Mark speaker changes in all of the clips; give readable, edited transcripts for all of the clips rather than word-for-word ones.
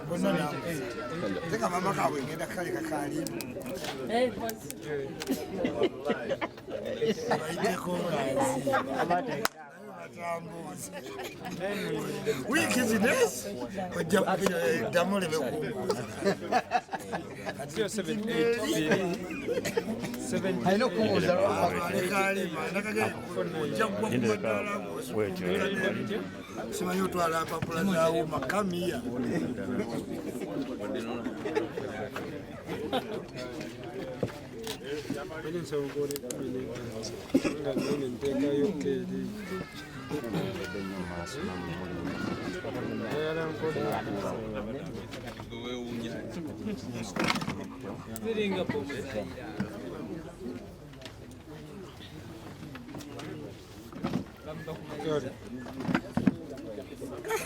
Speaker 1: Bonna teka mama kaabwe ngenda kaleka kalimu bayiteko nganzi batambuuzi wiiki zino ojja ddamu oleme kumbuuza.
Speaker 2: Alina okubuuza.
Speaker 1: Ojja kugwa ku maddaala simanyi otwala mpapula zawuma kamiya.
Speaker 3: Bali nsaba okugula 15 nga nene nteekayo keeri. Njagala nkole. Kale.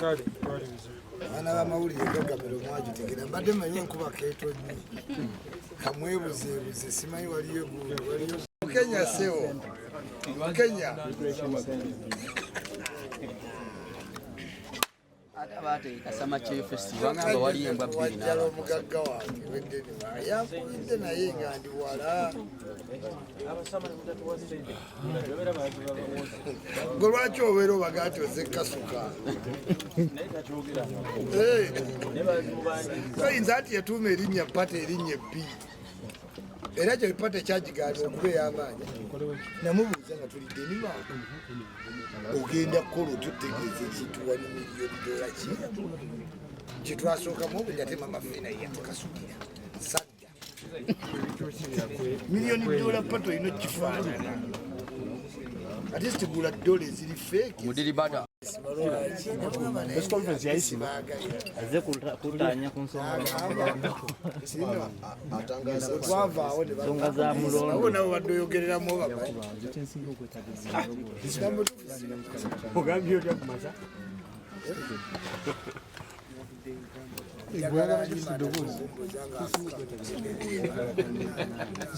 Speaker 3: Kale, twali bizibu.
Speaker 1: Abaana b'amawulire gagamero mwagitegera mbadde manyi enkuba keetonnye kamwebuzeebuze simanyi waliyo gundi waliyo Kenya seo Kenya.
Speaker 2: Ate abategeka Summer Chill Festival bagamba waliyo embwa bbiri
Speaker 1: wajjala
Speaker 2: n'abantu.
Speaker 1: Omugagga wange weddeni yankubidde naye nga ndi wala. Gwe lwaki obeera obaga nti oze kasuka? Toyinza nti yatuuma erinnya pata erinnya ebbi era kyo pata kyagigaana okuba ey'amaanyi. Namubuuza nga tulidde enima ogenda kukola otya otegeeza ekintu wano miliyoni dola ki kyetwasookamu obudde ate mama Fina yatukasukira sadda miliyoni dola pata olina okifaanana ate sitigula dola eziri fake.
Speaker 2: Mudiri Bada.
Speaker 1: Press
Speaker 4: conference yayisima.
Speaker 5: Azze kutaanya ku nsonga
Speaker 1: twavaawo
Speaker 5: nsonga za Mulondo.
Speaker 1: Abo nabo badde oyogereramu obamanyi.
Speaker 4: Ogambye otya ku masa?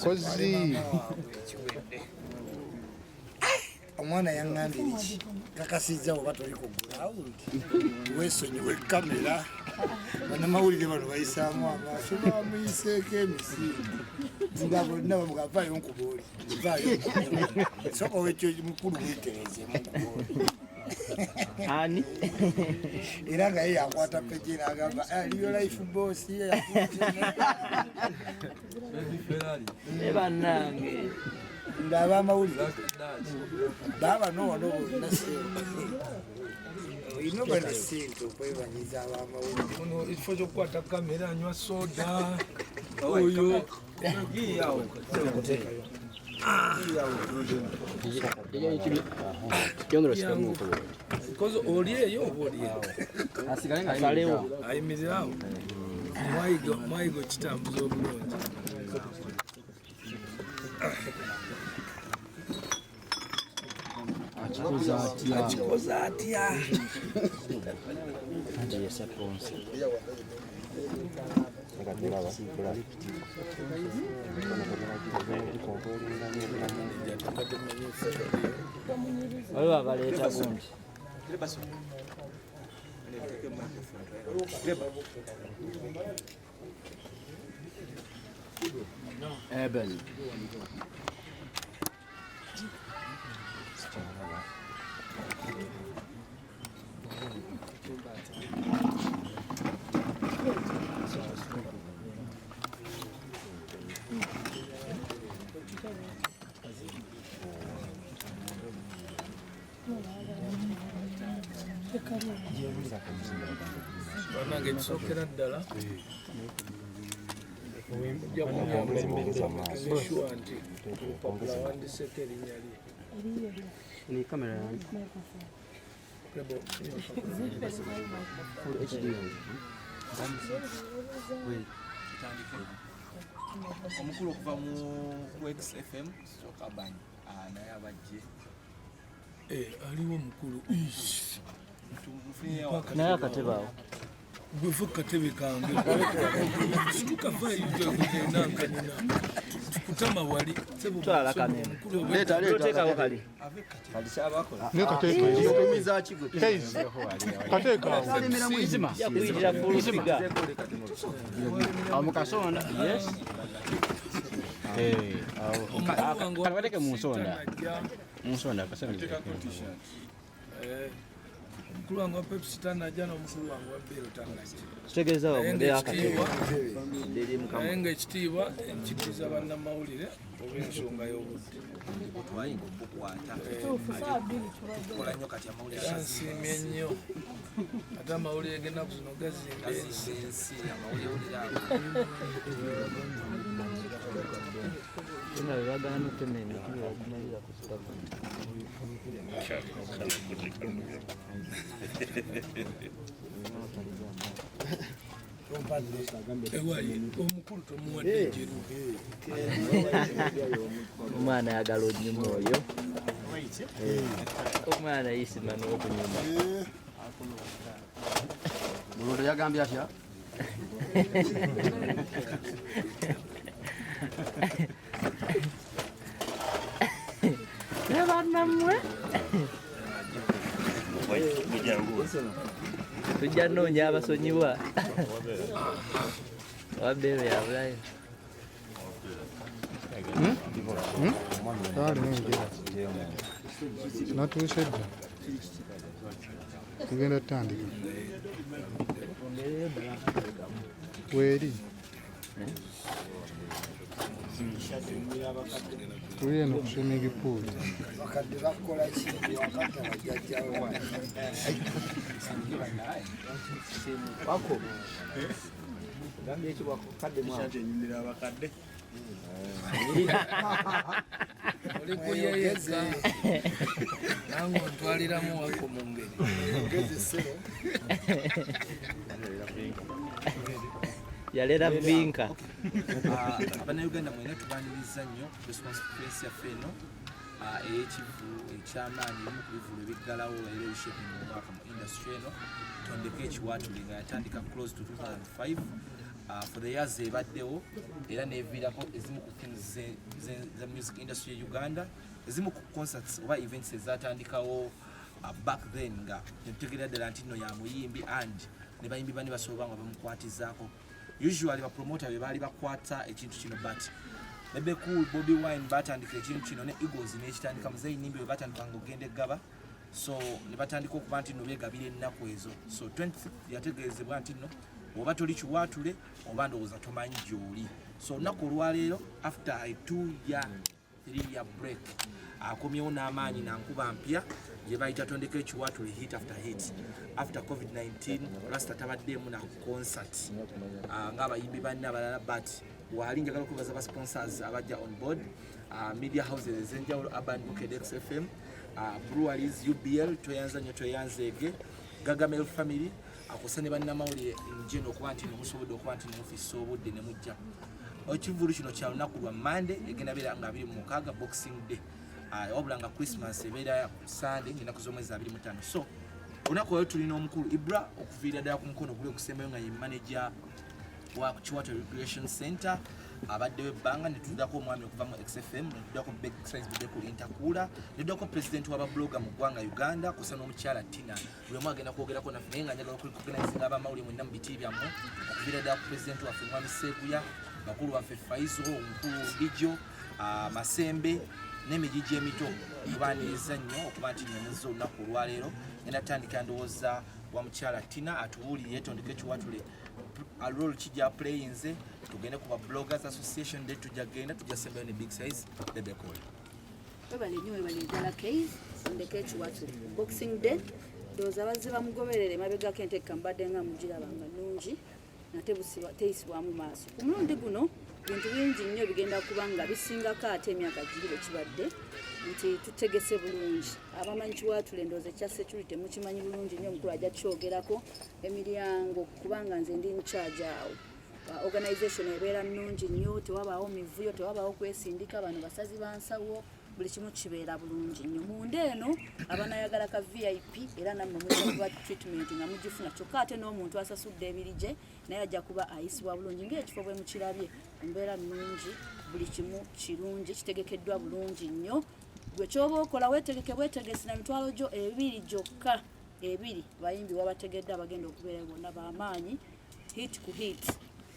Speaker 2: Kozi.
Speaker 1: Omwana yaŋŋambye ki kakasizza oba toli ku ground weesonyiwe kamera bannamawulire bano bayisaamu amaaso bamuyiseeko emisinde nga bonna bamuga vaayo nkubooli vaayo nkubooli soka wekyo mukulu weetereze mukubooli.
Speaker 5: Ani?
Speaker 1: Era nga ye yakwata peji n'agamba "Ah, real life boss ye
Speaker 5: Ne bannange.
Speaker 1: Ng'abamawulire baaba nowano bonna olina oba ne ssente okwebanyiza abamawulire.
Speaker 3: Ono ekifo ky'okukwata kamera anywa soda oyo.
Speaker 5: Yongera osikamu.
Speaker 3: Kozi oli eyo oba oli eyo?
Speaker 2: Asigale nga
Speaker 5: Asalewo.
Speaker 3: Ayimirira awo mwayigo mwayigo kitambuza obulungi.
Speaker 5: Akikoze atya?
Speaker 3: Akikoze atya?
Speaker 5: Anti ye sponsor. Waliwo abaleeta gundi. Eben.
Speaker 3: Bannange ekisookera ddala ojja kunyamba sure nti olupapula awandiseeko erinnya lye.
Speaker 5: Ni kamera yange.
Speaker 3: Rebo.
Speaker 5: Full HD.
Speaker 6: Omukulu okuva mu XFM Sokaban naye abajje.
Speaker 3: Aliwo mukulu.
Speaker 6: Tumufunyeyo.
Speaker 5: Naye akatebe awo.
Speaker 3: Gwe fa katebe kange situka vayo nankanina. Kutama wali.
Speaker 5: Twala kamera.
Speaker 2: Leeta leeta.
Speaker 5: Toteekawo kali.
Speaker 7: Ne kateeka
Speaker 2: Okumiza ki gwe?
Speaker 7: Kateeka awo.
Speaker 5: Izima. Yakuyitira full figure.
Speaker 2: Awo mu kasonda. Yes. Eh, awo.
Speaker 3: Kale
Speaker 2: bateke mu nsonda. Mu nsonda kasonda.
Speaker 3: Omukulu wange wa Pepsi tanajja n'omukulu wange wa Bill tanajja.
Speaker 5: Kitegeeza
Speaker 3: Naye
Speaker 5: wamudde akatebe.
Speaker 3: Naye ng'ekitiibwa nkiddiza bannamawulire olw'ensonga y'obudde. Era nsiimye nnyo ate amawulire g'ennaku zino gazimba ensi.
Speaker 5: Nga bwe bagaana okutema emiti bwe bagimalira ku ttaka.
Speaker 3: Ewayi omukulu tomuwadde njeru.
Speaker 5: Omwana ayagala onyuma oyo. Omwana yisima n'okunyuma.
Speaker 2: Bulondo yagambye atya?
Speaker 5: Ne bannammwe. Tujja nnoonya abasonyiwa. Owa bbeero yabulayo.
Speaker 7: Kale nengera. Natuuse dda. Tugenda tutandika. Weeri. Tuli eno ku swimming pool.
Speaker 1: Bakadde bakola ki wakati bajjajjawe?
Speaker 4: Wako. Gambye ki wako kadde mwa.
Speaker 3: Oli kuyeyeka nange ontwaliramu wako mu ngeri.
Speaker 1: Ogeze ssebo.
Speaker 5: Yalera vinka.
Speaker 6: Abannayuganda mwena tubaniriza nnyo response yaffe eno ey'ekivvulu ekyamaanyi, ebimu ku bivvulu ebiggalawo era ebishaping omwaka mu industry eno, Tondeka Ekiwaatule, nga yatandika close to 2005. For the years ebaddewo era neviirako ezimu ku things za music industry ye Uganda, ezimu ku concerts oba events ezatandikawo back then nga netutegeera ddala nti nno ya muyimbi and ne bayimbi bane basobola nga bamukwatizaako. Usually bapromota be baali bakwata ekintu kino, but Bebe Cool, Bobi Wine batandika ekintu kino ne Eagles nekitandika, Muzeyi Nimbi bwe batandika nga ogenda eggaba, so ne batandika okuba nti nno beegabira ennaku ezo. So 26 yategeezebwa nti nno oba toli Kiwaatule oba ndowooza tomanyi gy'oli. So olunaku olwaleero, after a 2 year 3 year break, akomyewo n'amaanyi nankuba mpya gye bayita Tondeka Ekiwaatule, hit after hit. After COVID-19, Rasta tabaddeemu na concert ng'abayimbi banne abalala, but waali njagala okwebaza ba sponsors abajja on board, media houses ez'enjawulo, Urban Buked, XFM, breweries, UBL, tweyanza nnyo, tweyanzeege Gagamel family, akusa ne bannamawulire in general okuba nti nemusobodde okuba nti nemufissa obudde ne mujja. Ekivvulu kino kya lunaku lwa Mande egenda beera nga 26, Boxing Day, wabula nga Christmas ebeera Sunday ng'ennaku z'omwezi 25. So olunaku olwo tulina omukulu Ibra okuviira ddala ku mukono guli okusembayo nga ye manager wa Kiwato Recreation Center abaddewo ebbanga, ne tuddako omwami okuva mu XFM, ne tuddako Big Size Bebe ku Intercooler, ne tuddako president w'ababloga mu ggwanga Uganda kusa n'omukyala Tina. Buli omu agenda kwogerako naffe, naye nga njagala okurecognizinga abamawulire mwenna mu biti byammwe, okuviira ddala ku president waffe mwami Seguya, bakulu baffe Faizo, omukulu Bijo, Masembe n'emigigi emito. Tubaniriza nnyo okuba nti nemuzza olunaku olwaleero. Ngenda tutandika ndowooza wa mukyala Tina atubuulire Tondeka Ekiwatule role kijja playinze, tugende ku ba bloggers association de tujja genda tujja sembayo ne Big Size Bebe Cool.
Speaker 8: Webale nnyo, webale ddala Case. Ndeka Ekiwatule Boxing Day, ndowooza bazze bamugoberera emabegako enteeka mbadde nga mugiraba nga nnungi nate teyisibwamu maaso. Ku mulundi guno bintu bingi nnyo bigenda kuba nga bisingako ate emyaka giri bwe kibadde nti tutegese bulungi. Abamanyi Kiwaatule ndowooza ekya security mukimanyi bulungi nnyo, omukulu ajja kukyogerako, emiryango, kubanga nze ndi in charge awo. Organization ebeera nnungi nnyo, tewabaawo mivuyo, tewabaawo kwesindika. Bano basazi ba nsawo. Buli kimu kibeera bulungi nnyo munda eno. Abanayagala ka VIP era nammwe mujja kuba treatment nga mugifuna, kyokka ate n'omuntu asasudde ebiri gye naye ajja kuba ayisibwa bulungi ng'ekifo bwe mukirabye. Embeera nnungi, buli kimu kirungi, kitegekeddwa bulungi nnyo. Gwe kyoba okola, weetegeke bwetegesi na 20,000 gyokka, ebiri. Bayimbi wabategedde abagenda okubeerayo bonna bamaanyi, hit ku hit.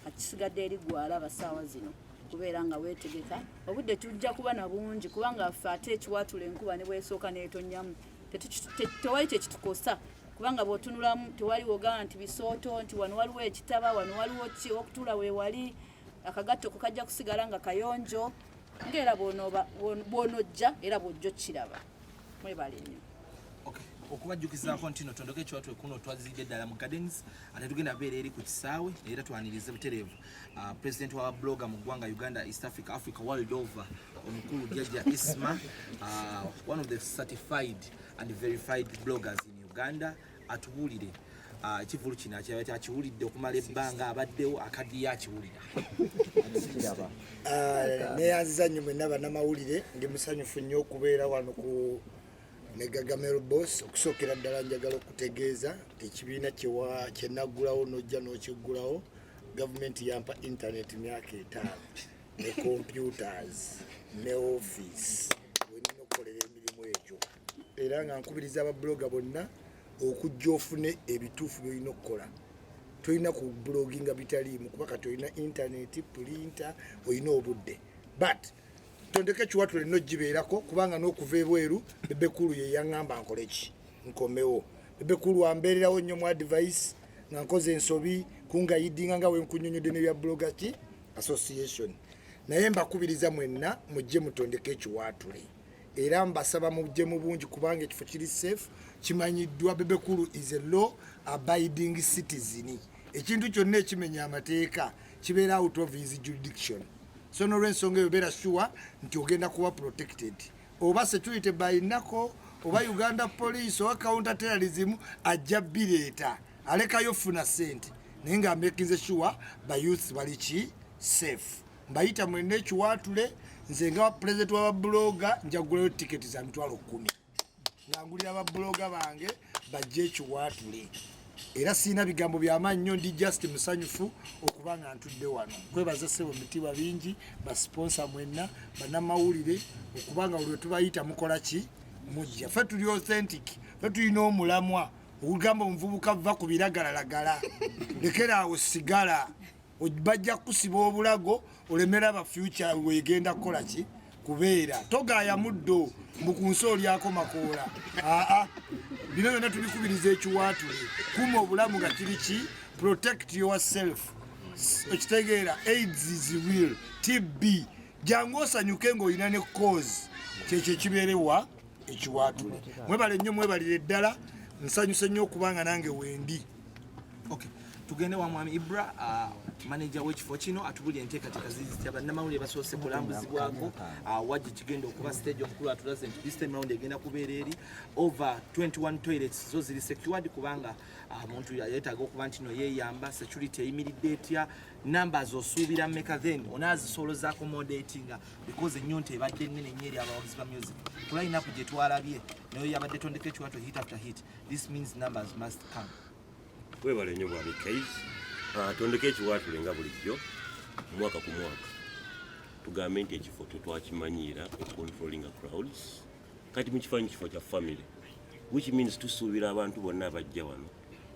Speaker 8: Kati eri gwalaba saawa zino kubeera nga weetegeka. Obudde tujja kuba na bungi, kubanga ffe ate ekiwaatula enkuba ne bwesooka n'etonnyamu tewali kyekitukosa, kubanga bw'otunulamu tewali wogamba nti bisooto, nti wano waliwo ekitaba, wano waliwo ki. Okutuula weewali, akagatto ko kajja kusigala nga kayonjo, ngaera bw'onojja era bw'ojja okiraba. Mwebale nnyo.
Speaker 6: Okay. Okubajjukizaako nti no Tondeka Ekiwatule kuno twazidde ddala mu gardens, ate tugenda beera eri ku kisaawe era twanirize butereevu president wa blogger mu ggwanga Uganda, East Africa, Africa, world over, omukulu Jajja Isma, one of the certified and verified bloggers in Uganda, atubuulire ekivulu kino akyaba akiwulidde okumala ebbanga, abaddewo akaddiyo akiwulira.
Speaker 1: Neyanziza nnyo mwenna bannamawulire. Ndi musanyufu nnyo okubeera wano ku ne Gagamel Boss. Okusookera ddala njagala okutegeeza nti ekibiina kyenaggulawo n'ojja n'okiggulawo, gavumenti yampa internet myaka 5 ne computers ne office wenina okukolera emirimu egyo, era nga nkubiriza ababuloga bonna okujja ofune ebituufu byolina okukola. Tolina ku bloginga bitaliimu, kuba kati olina internet, printer, olina obudde. But Tondeka Ekiwatule nno gibeerako, kubanga n'okuva ebweru Bebe Cool ye yaŋŋamba nkole ki, nkomewo. Bebe Cool ambeererawo nnyo mu advice nga nkoze ensobi, kungayidinga nga wenkunyonyodde n'ebya blogger ki association. Naye mbakubiriza mwenna mujje mutondeke Ekiwatule, era mbasaba mujje mu bungi, kubanga ekifo kiri safe, kimanyiddwa. Bebe Cool is a law abiding citizen. Ekintu kyonna ekimenya amateeka kibeera out of his jurisdiction. So nolwensonga eyo, beera sure nti ogenda kuba protected, oba security by nako, oba Uganda Police, oba counter terrorism ajja bireeta alekayo funa sente, naye nga making sure ba youth bali ki safe. Mbayita mwenna Ekiwatule. Nze nga president w'ababuloga njagulayo tiketi za 10,000 nga ngulira ababuloga bange bajje Ekiwatule. Era sirina bigambo byamaanyi nnyo, ndi just musanyufu okuba nga ntudde wano. Kwebaza ssebo mitiibwa bingi, basponsor mwenna, bannamawulire, okuba nga buli lwe tubayita mukola ki, mujja. Ffe tuli authentic, ffe tulina omulamwa ogugamba omuvubuka va ku biragalalagala, lekera awo sigala, bajja kukusiba obulago olemera aba future wegenda kukola ki kubeera togaaya muddo mbu ku nsi olyako makoola. Aa, bino byonna tubikubiriza Ekiwaatule. Kuma obulamu nga kiri ki, protect yourself. Okitegeera, AIDS is real, TB. Jangu osanyuke ng'olina ne cause kyekyo ekibeerewa Ekiwaatule. Mwebale nnyo, mwebalire ddala. Nsanyuse nnyo okubanga nange wendi.
Speaker 6: Okay. Tugende wa Mwami Ibra, manager w'ekifo kino, atubulire enteekateeka ziri zitya. Bannamawulire basoose kulambuzibwako wajji kigenda okuba stage. Omukulu atulaze nti this time round egenda kubeera eri over 21 toilets, zo ziri secured, kubanga omuntu yeetaaga okuba nti no yeeyamba. Security eyimiridde etya? Numbers osuubira mmeka? Then onaazisobola accommodatinga? Because ennyonta ebadde nnene nnyo eri abawagizi ba music. Ku line up gye twalabye nayo yabadde Tondeka Ekiwato hit after hit. This means numbers must come.
Speaker 9: Webale nnyo bwami Kais. Tondeka Ekiwatule nga bulijjo mwaka ku mwaka, tugambe nti ekifo tetwakimanyiira controlling crowds. Kati mukifanyi kifo kya family, which means tusuubira abantu bonna abajja wano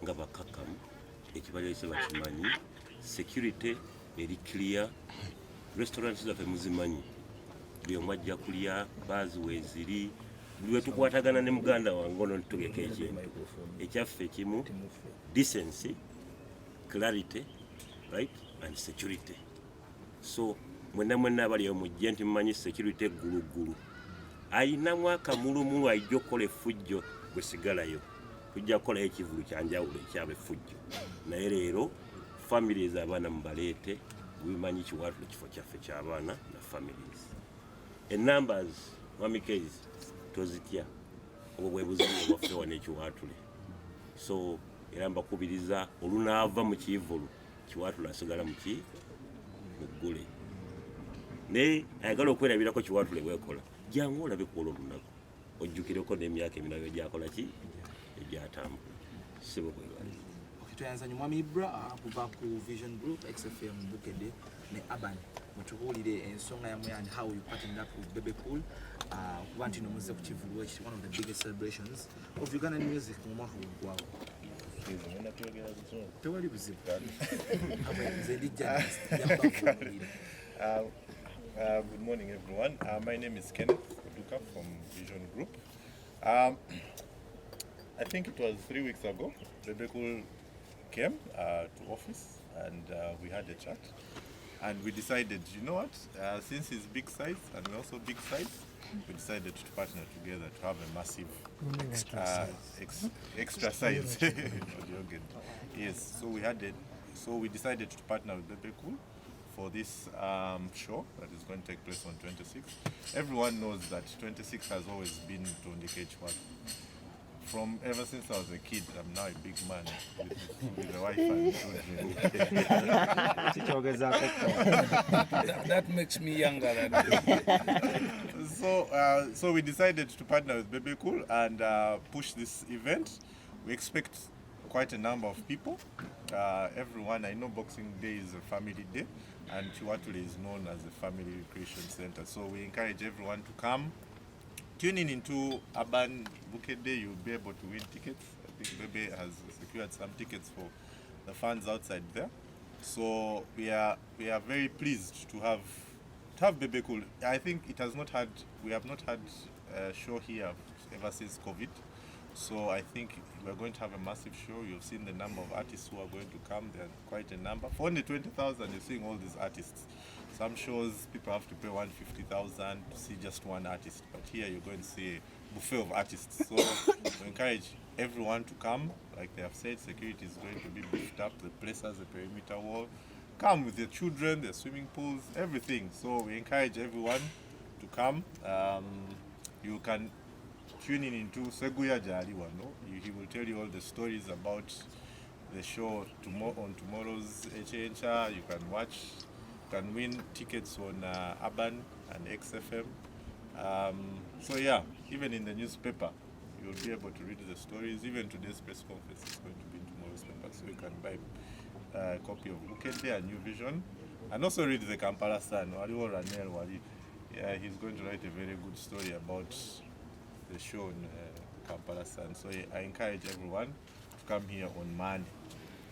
Speaker 9: nga bakakkamu, ekibaleese bakimanyi, security eri clear, restaurants zaffe muzimanyi, buli omu ajja kulya, baazi weeziri. Buli we tukwatagana ne muganda wange ono ntitugeka ekintu ekyaffe ekimu, decency, clarity, right, and security. So mwenna mwenna abali eyo mujje nti mumanyi security egguluggulu ayinamu akamulumulu ayijja okukola effujjo, gwe sigalayo, tujja kukolayo ekivulu kyanjawulo ekyaba effujjo. Naye leero families, abaana mubaleete, bimanyi Kiwaatule kifo kyaffe ky'abaana na families. Enumbers, mwami Case, tozitya, obwo bwe buzibu bwaffe wano Ekiwaatule. So era mbakubiriza, olunaava mu kivulu, Kiwaatule asigala muki muggule, naye ayagala okwerabirako Kiwaatule bwekola. Jangu olabe ku olwo olunaku, ojjukireko n'emyaka emirala egyakola ki, egyatambula. Sibo bwebali.
Speaker 6: Okay, tweyanza nnyo Mwami Ibra kuva ku Vision Group, XFM, Bukedde ne Urban. Mutubuulire ensonga yammwe and how you partnered up with Bebe Cool okuba nti no muzze ku kivulu ekiri one of the biggest celebrations of Ugandan music mu mwaka gugwako. Tewali buzibu. Nze ndi journalist, nja.
Speaker 10: Good morning, everyone. My name is Kenneth Oduka from Vision Group. I think it was 3 weeks ago, Bebe Cool came to office and we had a chat. And we decided, you know what, since he's big size and we're also big size, we decided to partner together to have a massive extra size. Yes, so we decided to partner with Bebe Cool for this show that is going to take place on 26. Everyone knows that 26 has always been Tondeka Ekiwatule. From ever since I was a kid, I'm now a big man with a wife and children.
Speaker 3: That makes me younger than you.
Speaker 10: So we decided to partner with Bebe Cool and push this event. We expect quite a number of people. Everyone, I know Boxing Day is a family day, and Kiwatule is known as a family recreation center. So we encourage everyone to come. Tune in into Urban Bukedde, you'll be able to win tickets. I think Bebe has secured some tickets for the fans outside there. So we are very pleased to have Bebe Cool. I think it has not had we have not had a show here ever since COVID. So I think we're going to have a massive show. You've seen the number of artists who are going to come. There are quite a number. For only 20,000, you're seeing all these artists. Some shows, people have to pay 150,000 to see just one artist. But here you're going to see a buffet of artists. So we encourage everyone to come. Like they have said, security is going to be beefed up. The place has a perimeter wall. Come with your children, the swimming pools, everything. So we encourage everyone to come. You can tune in into Seguya gyali wano. He will tell you all the stories about the show tomorrow on tomorrow's HHR. You can watch, you can win tickets on Urban and XFM. So yeah, even in the newspaper, you'll be able to read the stories. Even today's press conference is going to be in tomorrow's paper, so you can buy a copy of Bukedde and New Vision, and also read the Kampala Sun. Waliwo Ranel wali. Yeah, he's going to write a very good story about the show on Kampala Sun. So I encourage everyone to come here on Monday.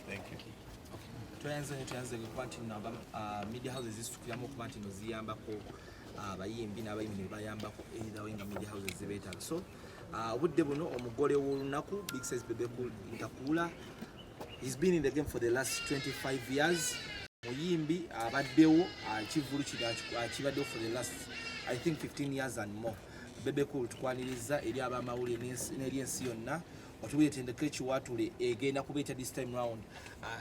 Speaker 10: Thank you.
Speaker 6: Tweyanze nnyo, tweyanze okuba nti nno media houses zisitukiramu okuba nti no ziyambako abayimbi n'abayimbi ne bayambako either way nga media houses zibeetaaga. So obudde buno omugole w'olunaku, Big Size Bebe Cool Ntakuula. He's been in the game for the last 25 years. Muyimbi abaddewo, ekivvulu kino akibaddewo for the last, I think, 15 years and more. Bebe Cool, tukwaniriza eri abamawulire n'eri ensi yonna. Otubwire, Tondeka Ekiwatule egenda kuba etya this time round?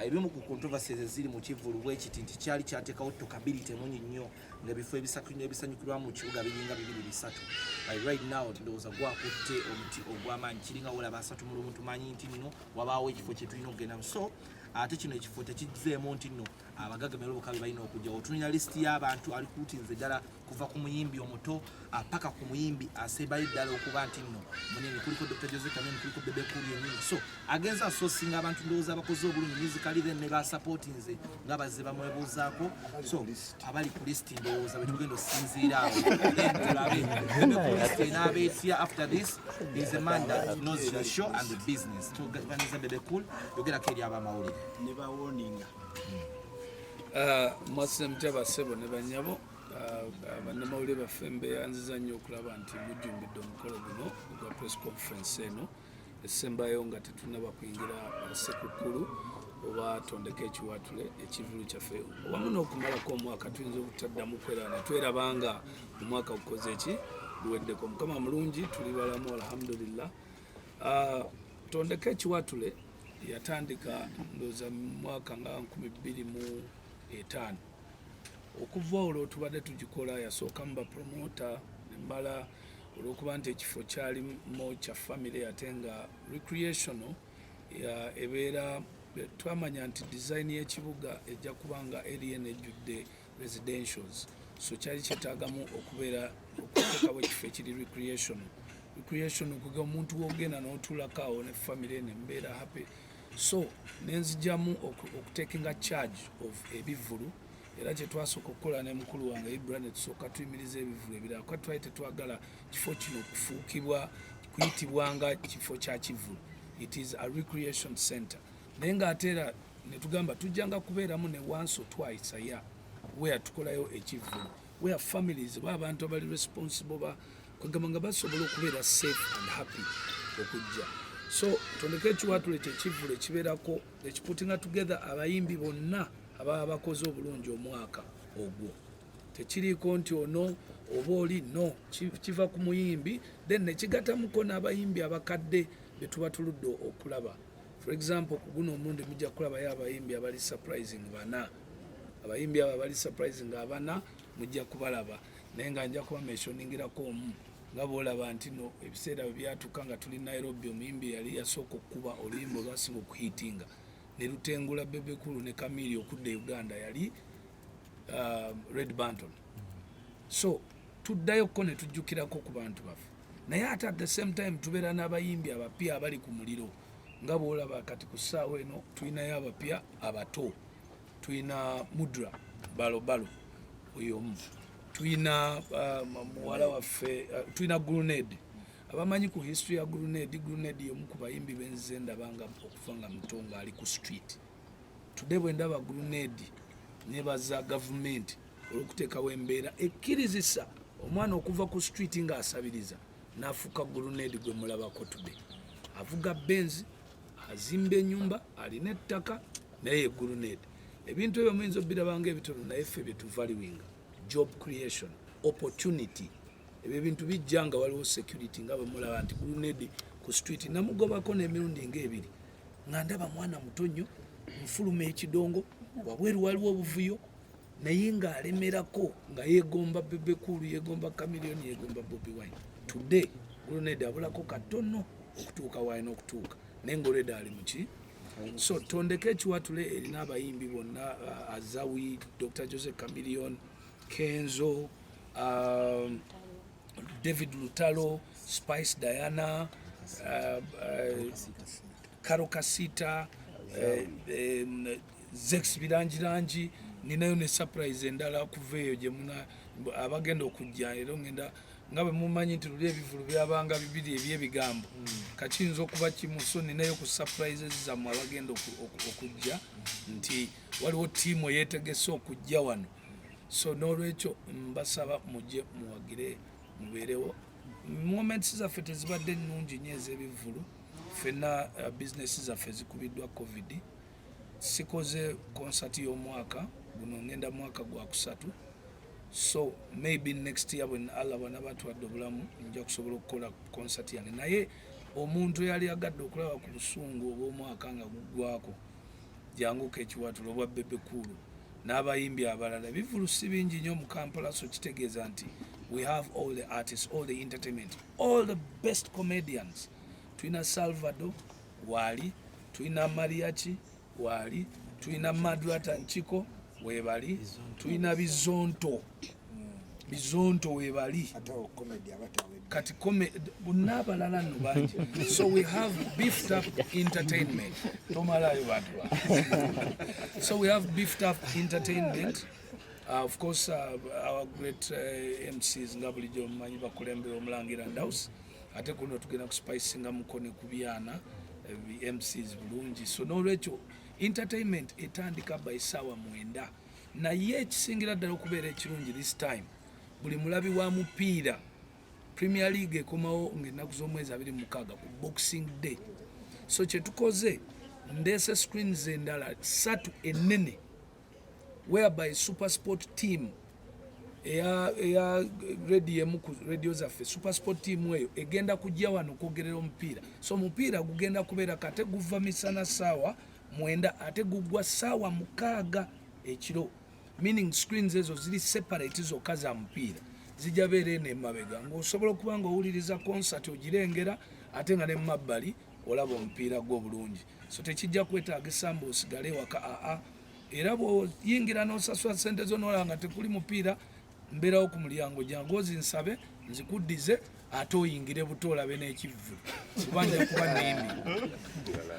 Speaker 6: Ebimu ku controversies eziri mu kivvulu bwekiti nti kyali kyateekawo talkability mungi nnyo ng'ebifo ebisanyukirwamu mu kibuga biringa bibiri bisatu. But right now ndowooza gwakutte omuti ogw'amaanyi, kiringa wolaba 31, tumanyi nti nno wabaawo ekifo kye tulina okugendamu. So ate kino ekifo tekizzeemu nti nno abagagga meroboka be balina okujja. Otulina lisiti y'abantu alikuutinze ddala kuva ku muyimbi omuto paka ku muyimbi asembayo ddala okuba nti nno munene. Kuliko Dr Jose Chameleone, kuliko Bebe Cool yennyini. So agenza asosinga abantu, ndowooza abakoze obulungi musically, then ne basupportinze nga bazze bamwebuuzaako. So abali ku lisiti ndowooza betugenda okusinziira awo, then tulabe Bebe Cool list enaaba etya after this. Is a man that knows the show and the business. Tuganiza Bebe Cool, yogerako eri abamawulire.
Speaker 4: Ne bawoninga.
Speaker 3: Mwasize mutya bassebo ne bannyabo? Bannamawulire baffe, mbeyanziza nnyo okulaba nti mujjumbidde omukolo guno ogwa press conference eno esembayo nga tetunaba kuyingira Sekukkulu oba Tondeka Ekiwatule, ekivulu kyaffe wamu n'okumalako omwaka. Tuyinza obutaddamu kweraba ne twerabanga omwaka gukoze eki guweddeko. Mukama mulungi, tuli balamu, alhamdulillah. Tondeka Ekiwatule yatandika ndowooza mu mwaka nga 2005. Okuva olwo tubadde tugikola. Yasooka mu bapromota nemmala olwokuba nti ekifo kyalimu kya family ate nga recreational ebeera. Twamanya nti design y'ekibuga ejja kuba nga area eno ejjudde residentials. So kyali kyetaagamu okubeera okuteekawo ekifo ekiri recreational. Recreation kuga omuntu wogenda n'otuulako awo ne family nembeera happy. So nenzijjamu okutekinga charge of ebivvulu, era kyetwasooka okukola ne mukulu wange Ibra, ne tusooka tuyimiriza ebivvulu ebirala, kuba twali tetwagala kifo kino kufuukibwa kuyitibwanga kifo kya kivvulu. It is a recreation center, naye ng'ate era ne tugamba tujjanga kubeeramu ne once or twice a year where tukolayo ekivvulu, where families oba abantu abali responsible ba kwegamba nga basobola okubeera safe and happy okujja. So Tondeka Ekiwatule kyekivvulu ekibeerako ekiputinga together abayimbi bonna ababa bakoze obulungi omwaka ogwo. Tekiriiko nti ono oba oli, no, kiva ku muyimbi, then nekigatamuko n'abayimbi abakadde betuba tuludde okulaba. For example, ku guno omulundi mujja kulabayo abayimbi abali surprising bana. Abayimbi abo abali surprising abana mujja kubalaba, naye nga nja kuba mentioningirako omu, nga bwolaba nti no ebiseera bwe byatuuka nga tuli Nairobi, omuyimbi yali yasooka okukuba oluyimba olwasinga okuhitinga ne lutengula Bebe Cool ne Chameleone okudda e Uganda yali Red Banton. So tuddayokko ne tujjukirako ku bantu baffe, naye ate at the same time tubeera n'abayimbi abapya abali ku muliro, nga bwolaba kati ku ssaawa eno tulinayo abapya abato. Tulina Mudra Balobalo oyo omu, tulina muwala waffe, tulina Grenade. Abamanyi ku history ya Grenade, Grenade yomu ku bayimbi benzize ndabanga okuva nga muto nga ali ku street. Today bwe ndaba Grenade, nebaza gavumenti olw'okuteekawo embeera ekkirizisa omwana okuva ku street ng'asabiriza n'afuuka Grenade gwe mulabako today. Avuga Benz, azimba ennyumba, alina ettaka, naye ye Grenade. Ebintu ebyo muyinza obirabanga ebitono, naye ffe bye tuvaluinga: job creation, opportunity. Ebyo ebintu bijja nga waliwo security, nga bwe mulaba nti Grenade ku street namugobako n'emirundi ng'ebiri nga ndaba mwana muto nnyo, nfuluma ekidongo, wabweru waliwo obuvuyo, naye ng'alemerako nga yeegomba Bebe Cool, yeegomba Chameleone, yeegomba Bobi Wine. Today Grenade abulako katono okutuuka walina okutuuka, naye nga already ali muki. So Tondeka Ekiwatule erina abayimbi bonna, Azawi, Dr Jose Chameleone, Kenzo, David Lutalo, Spice Diana, Karo Kasita, Zex Birangirangi. Ninayo ne surprise endala okuva eyo gye muna abagenda okujja. Era ngenda nga bwe mumanyi nti luli ebivulu byabanga bibiri ebyebigambo, kakiyinza okuba kimu. So ninayo ku surprises zammwe abagenda okujja nti waliwo ttiimu eyeetegese okujja wano. So n'olwekyo mbasaba mujje muwagire, mubeerewo. Moments zaffe tezibadde nnungi nnyo ez'ebivvulu. Ffenna bizinesi zaffe zikubiddwa COVID. Sikoze konsati y'omwaka guno, ngenda mwaka gwa kusatu. So maybe next year, when Allah bwanaba atuwadde obulamu, nja kusobola okukola konsati yange. Naye omuntu eyali agadde okulaba ku busungu obw'omwaka nga guggwako, janguka Ekiwatulo obwa Bebe Cool n'abayimbi abalala. Ebivulu si bingi nnyo mu Kampala, so kitegeeza nti we have all the artists, all the entertainment, all the best comedians. Tulina Salvador waali, tulina Mariachi waali, tulina Madrata Nkiko webali, tulina Bizonto, Bizonto webali.
Speaker 1: Ate awo comedy abatawedde.
Speaker 3: Kati bonna abalala nno bangi. So we have beefed up entertainment. Tomalayo bantu ba. So we have beefed up entertainment. Of course, our great MCs nga bulijjo mumanyi bakulembera omulangira Ndaus. Ate kuno tugenda kuspicinga muko ne ku byana MCs bulungi. So n'olwekyo entertainment etandika by 9:00, naye ekisingira ddala okubeera ekirungi this time, buli mulabi wa mupiira, Premier League ekomawo ng'ennaku z'omwezi 26 ku Boxing Day. So kyetukoze, ndeese screens endala ssatu ennene, whereby Super Sport team eya radio, emu ku radio zaffe, Super Sport team eyo egenda kujja wano okwogerera omupiira. So omupiira gugenda kubeera kate guva misana 9:00, ate guggwa 6:00 ekiro, meaning screens ezo ziri separate zokka za mupiira, zijja beera eno emabega ng'osobola okuba nga owuliriza concert ogirengera, ate nga ne mumabbali olaba omupiira gwo bulungi. So tekijja kwetaagisa mbu osigale ewaka, aa. Era bw'oyingira n'osasula sente zo n'olaba nga tekuli mupiira, Mbeerawo ku mulyango, jangu ozinsabe nzikuddize, ate oyingire buto olabe n'ekivvulu, kuba nja kuba neemi.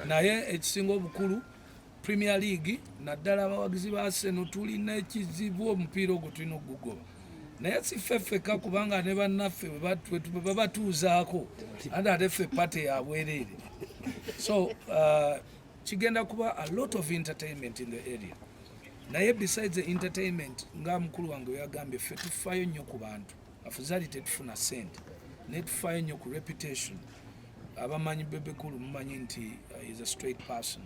Speaker 3: Naye ekisinga obukulu, Premier League, naddala abawagizi ba Arsenal, tulina ekizibu. Omupiira ogwo tulina okugugoba, naye si ffe ffekka, kubanga ne bannaffe bwe babatuuzaako, ate ffe party yabwereere. So kigenda kuba a lot of entertainment in the area. Naye besides the entertainment, nga mukulu wange weyagambye, ffe tufaayo nnyo ku bantu. Afuzali tetufuna sente, naye tufaayo nnyo ku reputation. Abamanyi Bebe Cool mumanyi nti is a straight person.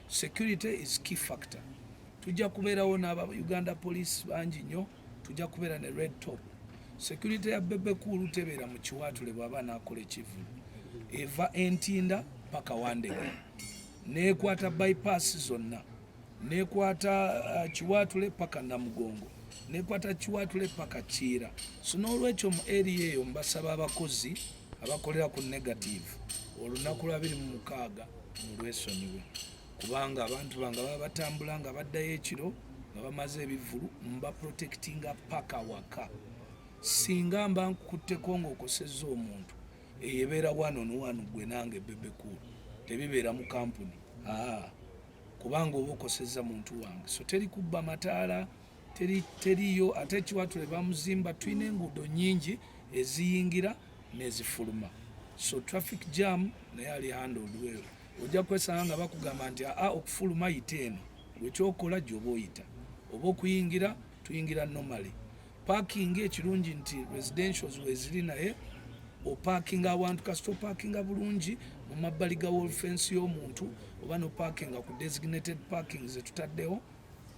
Speaker 3: Security is key factor. Tujja kubeerawo n'aba Uganda Police bangi nnyo, tujja kubeera ne red top. Security ya Bebe Cool tebeera mu Kiwaatule. Bw'aba n'akola ekivulu, eva Entinda paka Wandege, nekwata bypass zonna, nekwata Kiwaatule paka Namugongo, nekwata Kiwaatule paka Kiira. So n'olwekyo mu area eyo mbasaba abakozi abakolera ku negative, olunaku lwa 26 mulwesonyiwe, kubanga abantu bange baba batambula nga baddayo ekiro nga bamaze ebivulu, mba protectinga paka waka. Singa mba nkukutteko ng'okosezza omuntu, eyo ebeera one on one, gwe nange Bebe Cool, tebibeera mu kampuni. Aa, kubanga oba okosezza muntu wange. So teri kubba mataala, teriyo. Ate Ekiwatule bamuzimba, tulina enguudo nyingi eziyingira n'ezifuluma, so traffic jam naye ali handled well. Ojja kwesanga nga bakugamba nti aa, okufuluma yita eno, gwekyokola gyoba oyita, oba okuyingira tuyingira normally. Parking, ekirungi nti residentials weziri, naye opakinga awantu, kasita opakinga bulungi mu mabbali ga wall fence y'omuntu, oba nopakinga ku designated parking zetutaddewo,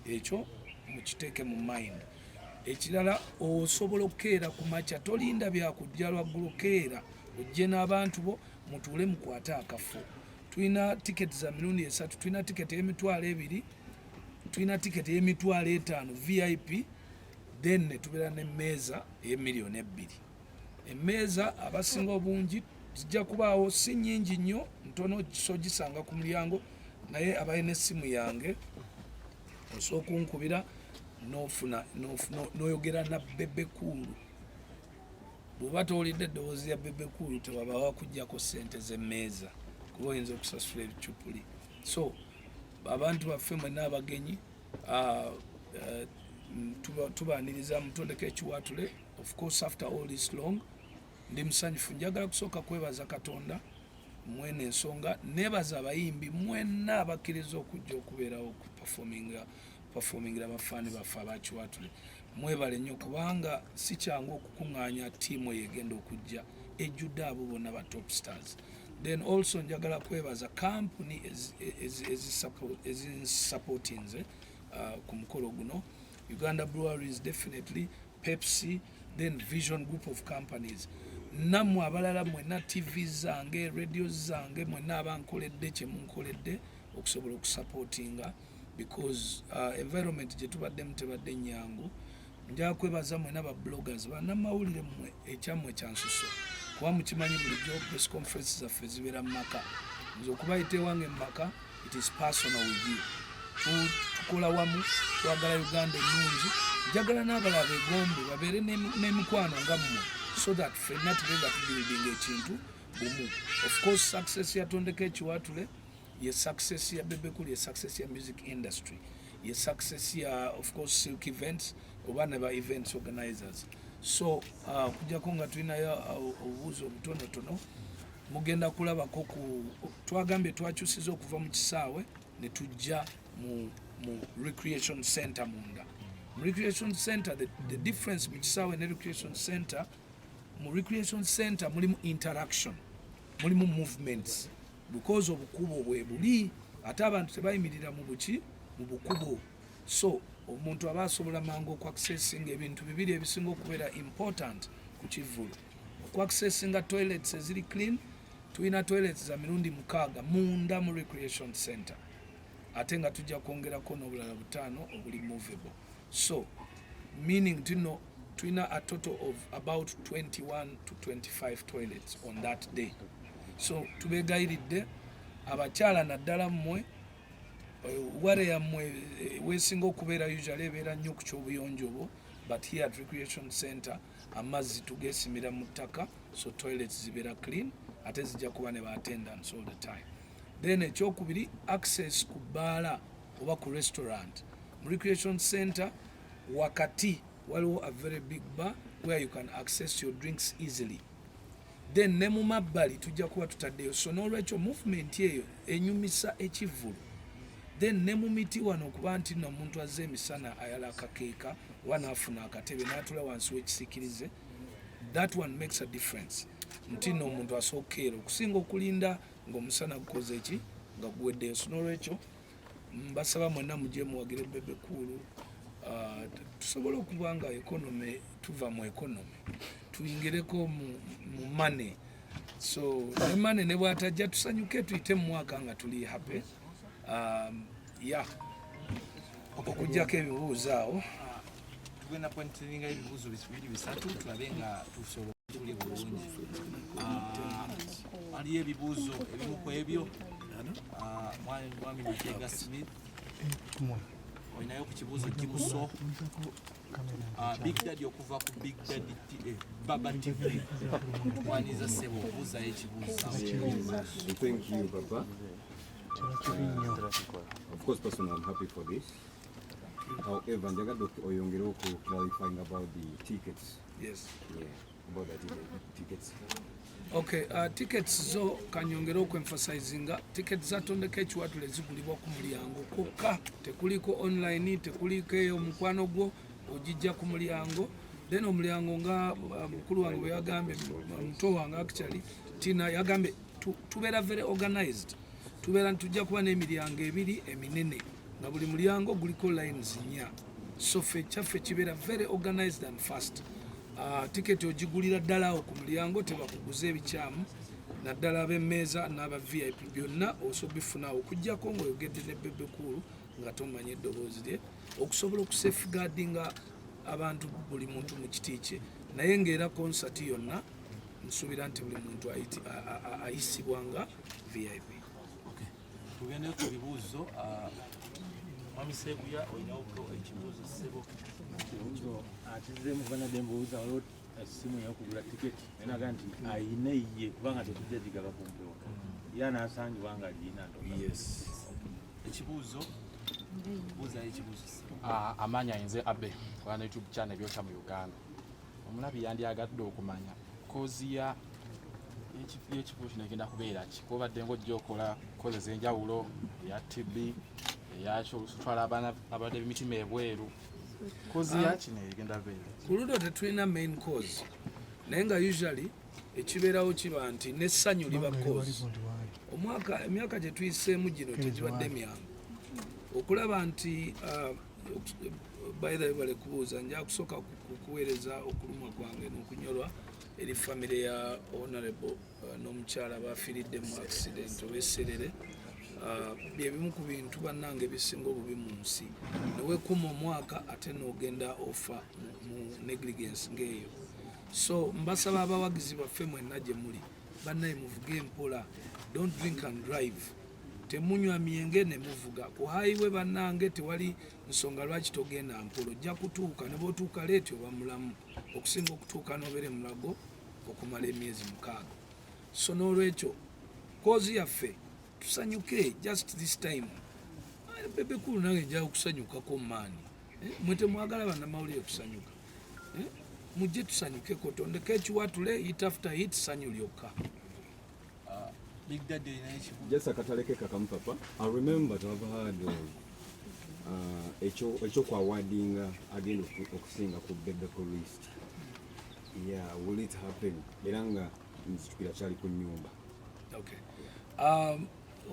Speaker 3: ekyo mukiteeke mu mind. Ekirala, osobola okukeera ku makya, tolinda byakujja lwaggulo, keera ojje n'abantu bo, mutuule mukwate akafo. Tulina tiketi za mirundi esatu. Tulina tiketi ey'emitwalo 20, tulina tiketi ey'emitwalo 50 VIP, then ne tubeera n'emmeeza ey'emiliyoni 2. Emmeeza abasinga obungi zijja kubaawo, si nnyingi nnyo, ntono, so gisanga ku mulyango. Naye abalina essimu yange, osobola okunkubira n'ofuna n'oyogera na Bebe Cool. Bw'oba towulidde eddoboozi lya Bebe Cool, tewabawa kuggyako ssente z'emmeeza, kuba oyinza okusasula ebicupuli. So abantu baffe mwenna abagenyi, tubaaniriza mutondeko Ekiwatule. Of course, after all this long, ndi musanyufu. Njagala kusooka kwebaza Katonda mwene ensonga, nebaza abayimbi mwenna abakkiriza okujja okubeerawo okuperforminga, performingira abafaani baffe abakiwatule. Mwebale nnyo, kubanga si kyangu okukuŋŋaanya ttiimu eyo egenda okujja ejjudde abo bonna ba top stars. Then also njagala kwebaza kampuni ezinsupportinze ku mukolo guno: Uganda Breweries, definitely Pepsi, then Vision Group of Companies, nammwe abalala mwenna, TV zange, radio zange, mwenna abankoledde kyemunkoledde okusobola okusupportinga, because environment gye tubaddemu tebadde nyangu. Njagala kwebaza mwena ba bloggers, bannamawulire mmwe, ekyammwe kyansuso, kuba mukimanyi bulijjo press conference zaffe zibeera mu maka. Nze okubayita ewange mu maka, it is personal with you. Tukola wamu, twagala Uganda ennungi. Njagala n'abalala begombe babeere n'emikwano nga mmwe, so that ffenna tube nga tubuildinga ekintu bumu. Of course, success yatondeka Ekiwatule ye success ya Bebe Cool, ye success ya music industry, ye success ya, of course, Silk Events oba ne ba events organizers. So kujjako nga tulinayo obubuuzo obutonotono, mugenda kulabako ku twagambye twakyusiza okuva mu kisaawe ne tujja mu recreation center munda. Mu recreation center, the difference mu kisaawe ne recreation center, mu recreation center mulimu interaction, mulimu movements, because obukubo bwe buli, ate abantu tebayimirira mu buki, mu bukubo. So omuntu aba asobola mangu okuaccessinga ebintu bibiri ebisinga okubeera important ku kivvulu: okuaccessinga toilets eziri clean. Tulina toilets za mirundi mukaaga munda mu recreation center, ate nga tujja kwongerako n'obulala butaano obuli movable. So meaning tino tulina a total of about 21 to 25 toilets on that day. So tubegayiridde abakyala naddala mmwe, ware yammwe wesinga okubeera usually ebeera nnyo ku kyobuyonjo bwo. But here at recreation center amazzi tugesimira mu ttaka, so toilets zibeera clean, ate zijja kuba ne ba attendants all the time. Then ekyokubiri, access ku bbaala oba ku restaurant. Mu recreation center wakati waliwo a very big bar where you can access your drinks easily. Then ne mu mabbali tujja kuba tutaddeyo. So n'olwekyo movement eyo enyumisa ekivvulu. Then ne mu miti wano, okuba nti nno omuntu azze emisana ayala akakeeka oba n'afuna akatebe n'atula wansi w'ekisiikirize, that one makes a difference nti nno omuntu asookeera okusinga okulinda ng'omusana gukoze eki nga guweddeyo. So n'olwekyo mbasaba mwenna mujye muwagire Bebe Cool, tusobole okuba nga economy, tuva mu economy tuyingireko mu money. So ne money ne bwatajja, tusanyuke, tuyite mu mwaka nga tuli happy. Yeah, okugjako ebibuuzo awo.
Speaker 6: Tugenda kwentiringa ebibuuzo bibiri bisatu, tulabe nga tusobola tuli bulungi. Waliyo ebibuuzo ebimu ku ebyo. Mwami Mateega Smith, olinayo ku kibuuzo kibuso? Big Daddy okuva ku Big Daddy Baba TV, kwaniza ssebo, obuuzayo ekibuuzo.
Speaker 11: Thank you, Papa. Of course, personally, I'm happy for this. However, njagadde oyongere oku clarifying about the tickets.
Speaker 3: Yes.
Speaker 11: Yeah, about the tickets.
Speaker 3: Okay, tickets zo kanyongere okuemphasizinga, tickets za Tondeka Ekiwatule zigulibwa ku mulyango kwokka, tekuliko online, tekuliko eyo omukwano gwo, ogijja ku mulyango. Then omulyango nga mukulu wange bwe yagambye, muto wange actually Tina yagambye, tubeera very organized. Tubeera tujja kuba n'emiryango ebiri eminene nga buli mulyango guliko lines nnya, so ffe kyaffe kibeera very organized and fast. Tiketi ogigulira ddala awo ku mulyango, tebakuguza ebikyamu, naddala ab'emmeeza n'aba VIP, byonna osobola bifunawo okugjako ng'oyogedde ne Bebe Cool nga tomanya eddoboozi lye, okusobola okusafeguardinga abantu, buli muntu mu kiti kye. Naye ng'era concert yonna nsuubira nti buli muntu ayisibwa nga VIP.
Speaker 6: Tugende ku bibuuzo. Mwami Seguya, olinawo ekibuuzo ssebo?
Speaker 5: Ekibuuzo atizzeemu kuba nadde mbuuza, waliwo essimu eyokugula tiketi, naye naga nti ayina eyiye kubanga tetujja gigaba ku mpewo, ye anaasangibwa nga agiyina.
Speaker 3: Yes.
Speaker 6: Ekibuuzo, buuzayo ekibuuzo ssebo.
Speaker 12: Amaanyi ayinze abe olana YouTube channel ebyokya mu Uganda. Omulabi yandyagadde okumanya cause ya y'ekifo kino egenda kubeera ki, kubadde ngaojja okola cause ez'enjawulo, eya TB, eyaki, olusutwala abaana abadde b'emitima ebweru. Cause ya kino egenda beera?
Speaker 3: Ku ludo tetulina main cause, naye nga usually ekibeerawo kiba nti n'essanyu liba cause. Omwaka, emyaka gye tuyiseemu gino tegibadde myangu okulaba nti by the way, bale kubuuza, nja kusooka kuweereza okulumwa kwange n'okunyolwa eri famire ya honorable n'omukyala bafiiridde mu accident oba esserere. Byebimu ku bintu bannange ebisinga obubi mu nsi, newekuuma omwaka ate n'ogenda ofa mu negligence ng'eyo. So mbasaba abawagizi baffe mwenna gye muli, bannaye muvuge empola, don't drink and drive, temunywa myenge ne muvuga ku highway. Bannange, tewali nsonga lwaki togenda mpola, ojja kutuuka ne bw'otuuka late oba mulamu okusinga okutuuka n'obeera emulago okumala emyezi 6. So n'olwekyo cause yaffe tusanyuke just this time. Bebe Cool nange njaga okusanyukako maani. Mwe temwagala bannamawulire kusanyuka? Eh, mujje tusanyukeko, tondeka ekiwatule, hit after hit, sanyu lyokka.
Speaker 6: Big Daddy, olinayo ekibuuzo?
Speaker 11: Just akataleke kakamu, Papa. I remember to have heard of ekyokuawadinga agenda okusinga ku Bebe Cool list. Yeah, will it happen? Era nga nzijukira kyali ku nyumba.
Speaker 3: Okay.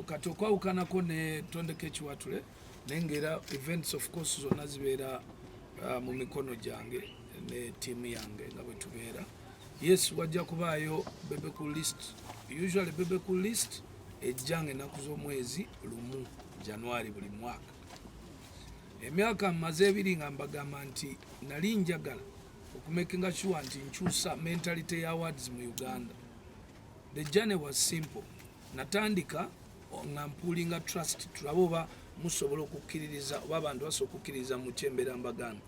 Speaker 3: Kati okwawukanako ne Tondeka Ekiwatule, naye ngaera events of course zonna zibeera mu mikono gyange ne tiimu yange nga bwe tubeera. Yes, wajja kubaayo Bebe Cool list. Usually Bebe Cool list ejja nga ennaku z'omwezi 1 January buli mwaka. Emyaka mmaze 2 nga mbagamba nti nali njagala okumakinga sure nti nkyusa mentality ya awards mu Uganda. The journey was simple. Natandika nga mpulinga trust, tulabe oba musobola okukkiririza oba abantu basobola okukkiririza mu kyembeera mbagamba.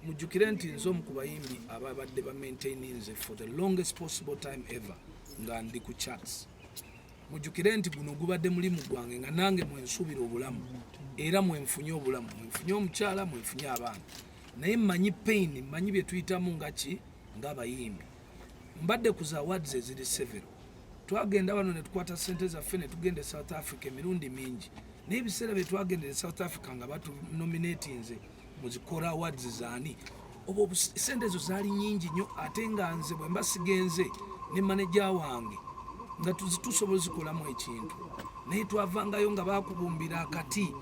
Speaker 3: Mujjukire nti nze omu ku bayimbi ababadde ba maintaininze for the longest possible time ever nga ndi ku charts. Mujjukire nti guno gubadde mulimu gwange nga nange mwensuubira obulamu, era mwenfunye obulamu, mwenfunye omukyala, mwenfunye abaana. Naye mmanyi pain, mmanyi bye tuyitamu nga ki ng'abayimbi. Mbadde ku za awards eziri several. Twagenda wano ne tukwata ssente zaffe ne tugenda e South Africa emirundi mingi, naye ebiseera bye twagendera e South Africa nga batunominatinze mu zi Kora Awards zaani oba sente ezo zaali nyingi nnyo, ate nga nze bwe mba sigenze ne maneja wange nga tusobola zikolamu ekintu. Naye twavangayo nga bakubumbira akati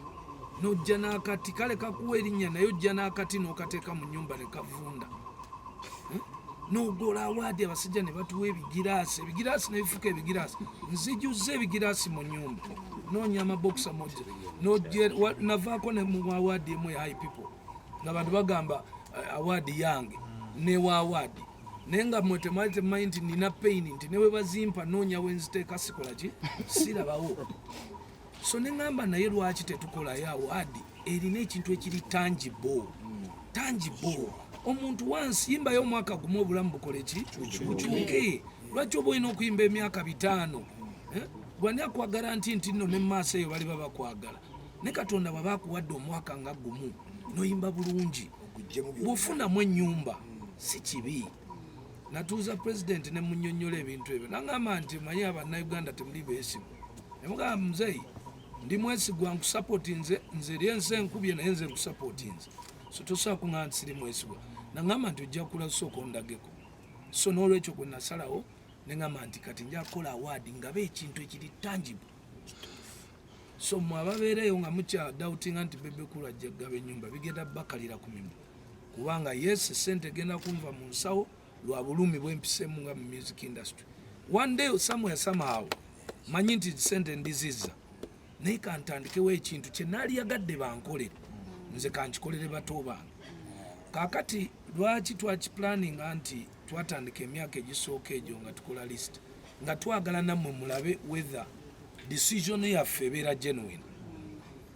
Speaker 3: n'ojja n'akati, kale kakuwa erinnya naye ojja n'akati n'okateeka mu nnyumba ne kavunda. N'ogola awaadi, abasajja ne batuwa ebigiraasi, ebigiraasi ne bifuuka ebigiraasi. Nzijuzza ebigiraasi mu nnyumba, noonya amabokisa mojja navaako ne mu awaadi emu ya HiPipo nga bantu bagamba awaadi yange newa awaadi, naye nga mwe temwali temumanyi nti nina pain, nti ne bwe bazimpa noonya wenziteeka sikola ki, sirabawo. So ne ŋŋamba, naye lwaki tetukolayo awaadi erina ekintu ekiri tangible, tangible? Omuntu wansi yimbayo omwaka gumu obulamu bukole ki, bukyuke. Lwaki oba olina okuyimba emyaka 5? Eh? Gwani akwagala nti nno ne mumaaso eyo baliba bakwagala? Ne Katonda bw'aba akuwadde omwaka nga gumu n'oyimba bulungi, bw'ofunamu ennyumba si kibi. Natuuza pulezidenti ne munnyonnyola ebintu ebyo, nagamba nti manyi abannayuganda temuli beesigwa. Nemugamba, muzeeyi, ndi mwesigwa, nkusapootinze nze eri ensi enkubye, naye nze nkusapootinze, so tosobola kuŋŋamba nti siri mwesigwa. Nagamba nti ojja kula, sooka ondageko. So n'olwekyo gwe nasalawo ne ŋŋamba nti kati nja kukola award ngabe ekintu ekiri tangible. So mwe ababeereyo nga mukyadoubtinga nti Bebe Cool ajja kugaba ennyumba, bigenda bakalira ku mimwa, kubanga yes, sente egenda kunva mu nsawo lwa bulumi bwempisemu nga mu music industry. One day, somewhere, somehow, manyi nti sente ndizizza, naye kantandikewo ekintu kye naaliyagadde bankolere nze, kankikolere bato bange. Kaakati lwaki twakiplaninga nti twatandika emyaka egisooka egyo nga tukola list, nga twagala nammwe mulabe whether decision yaffe ebeera genuine.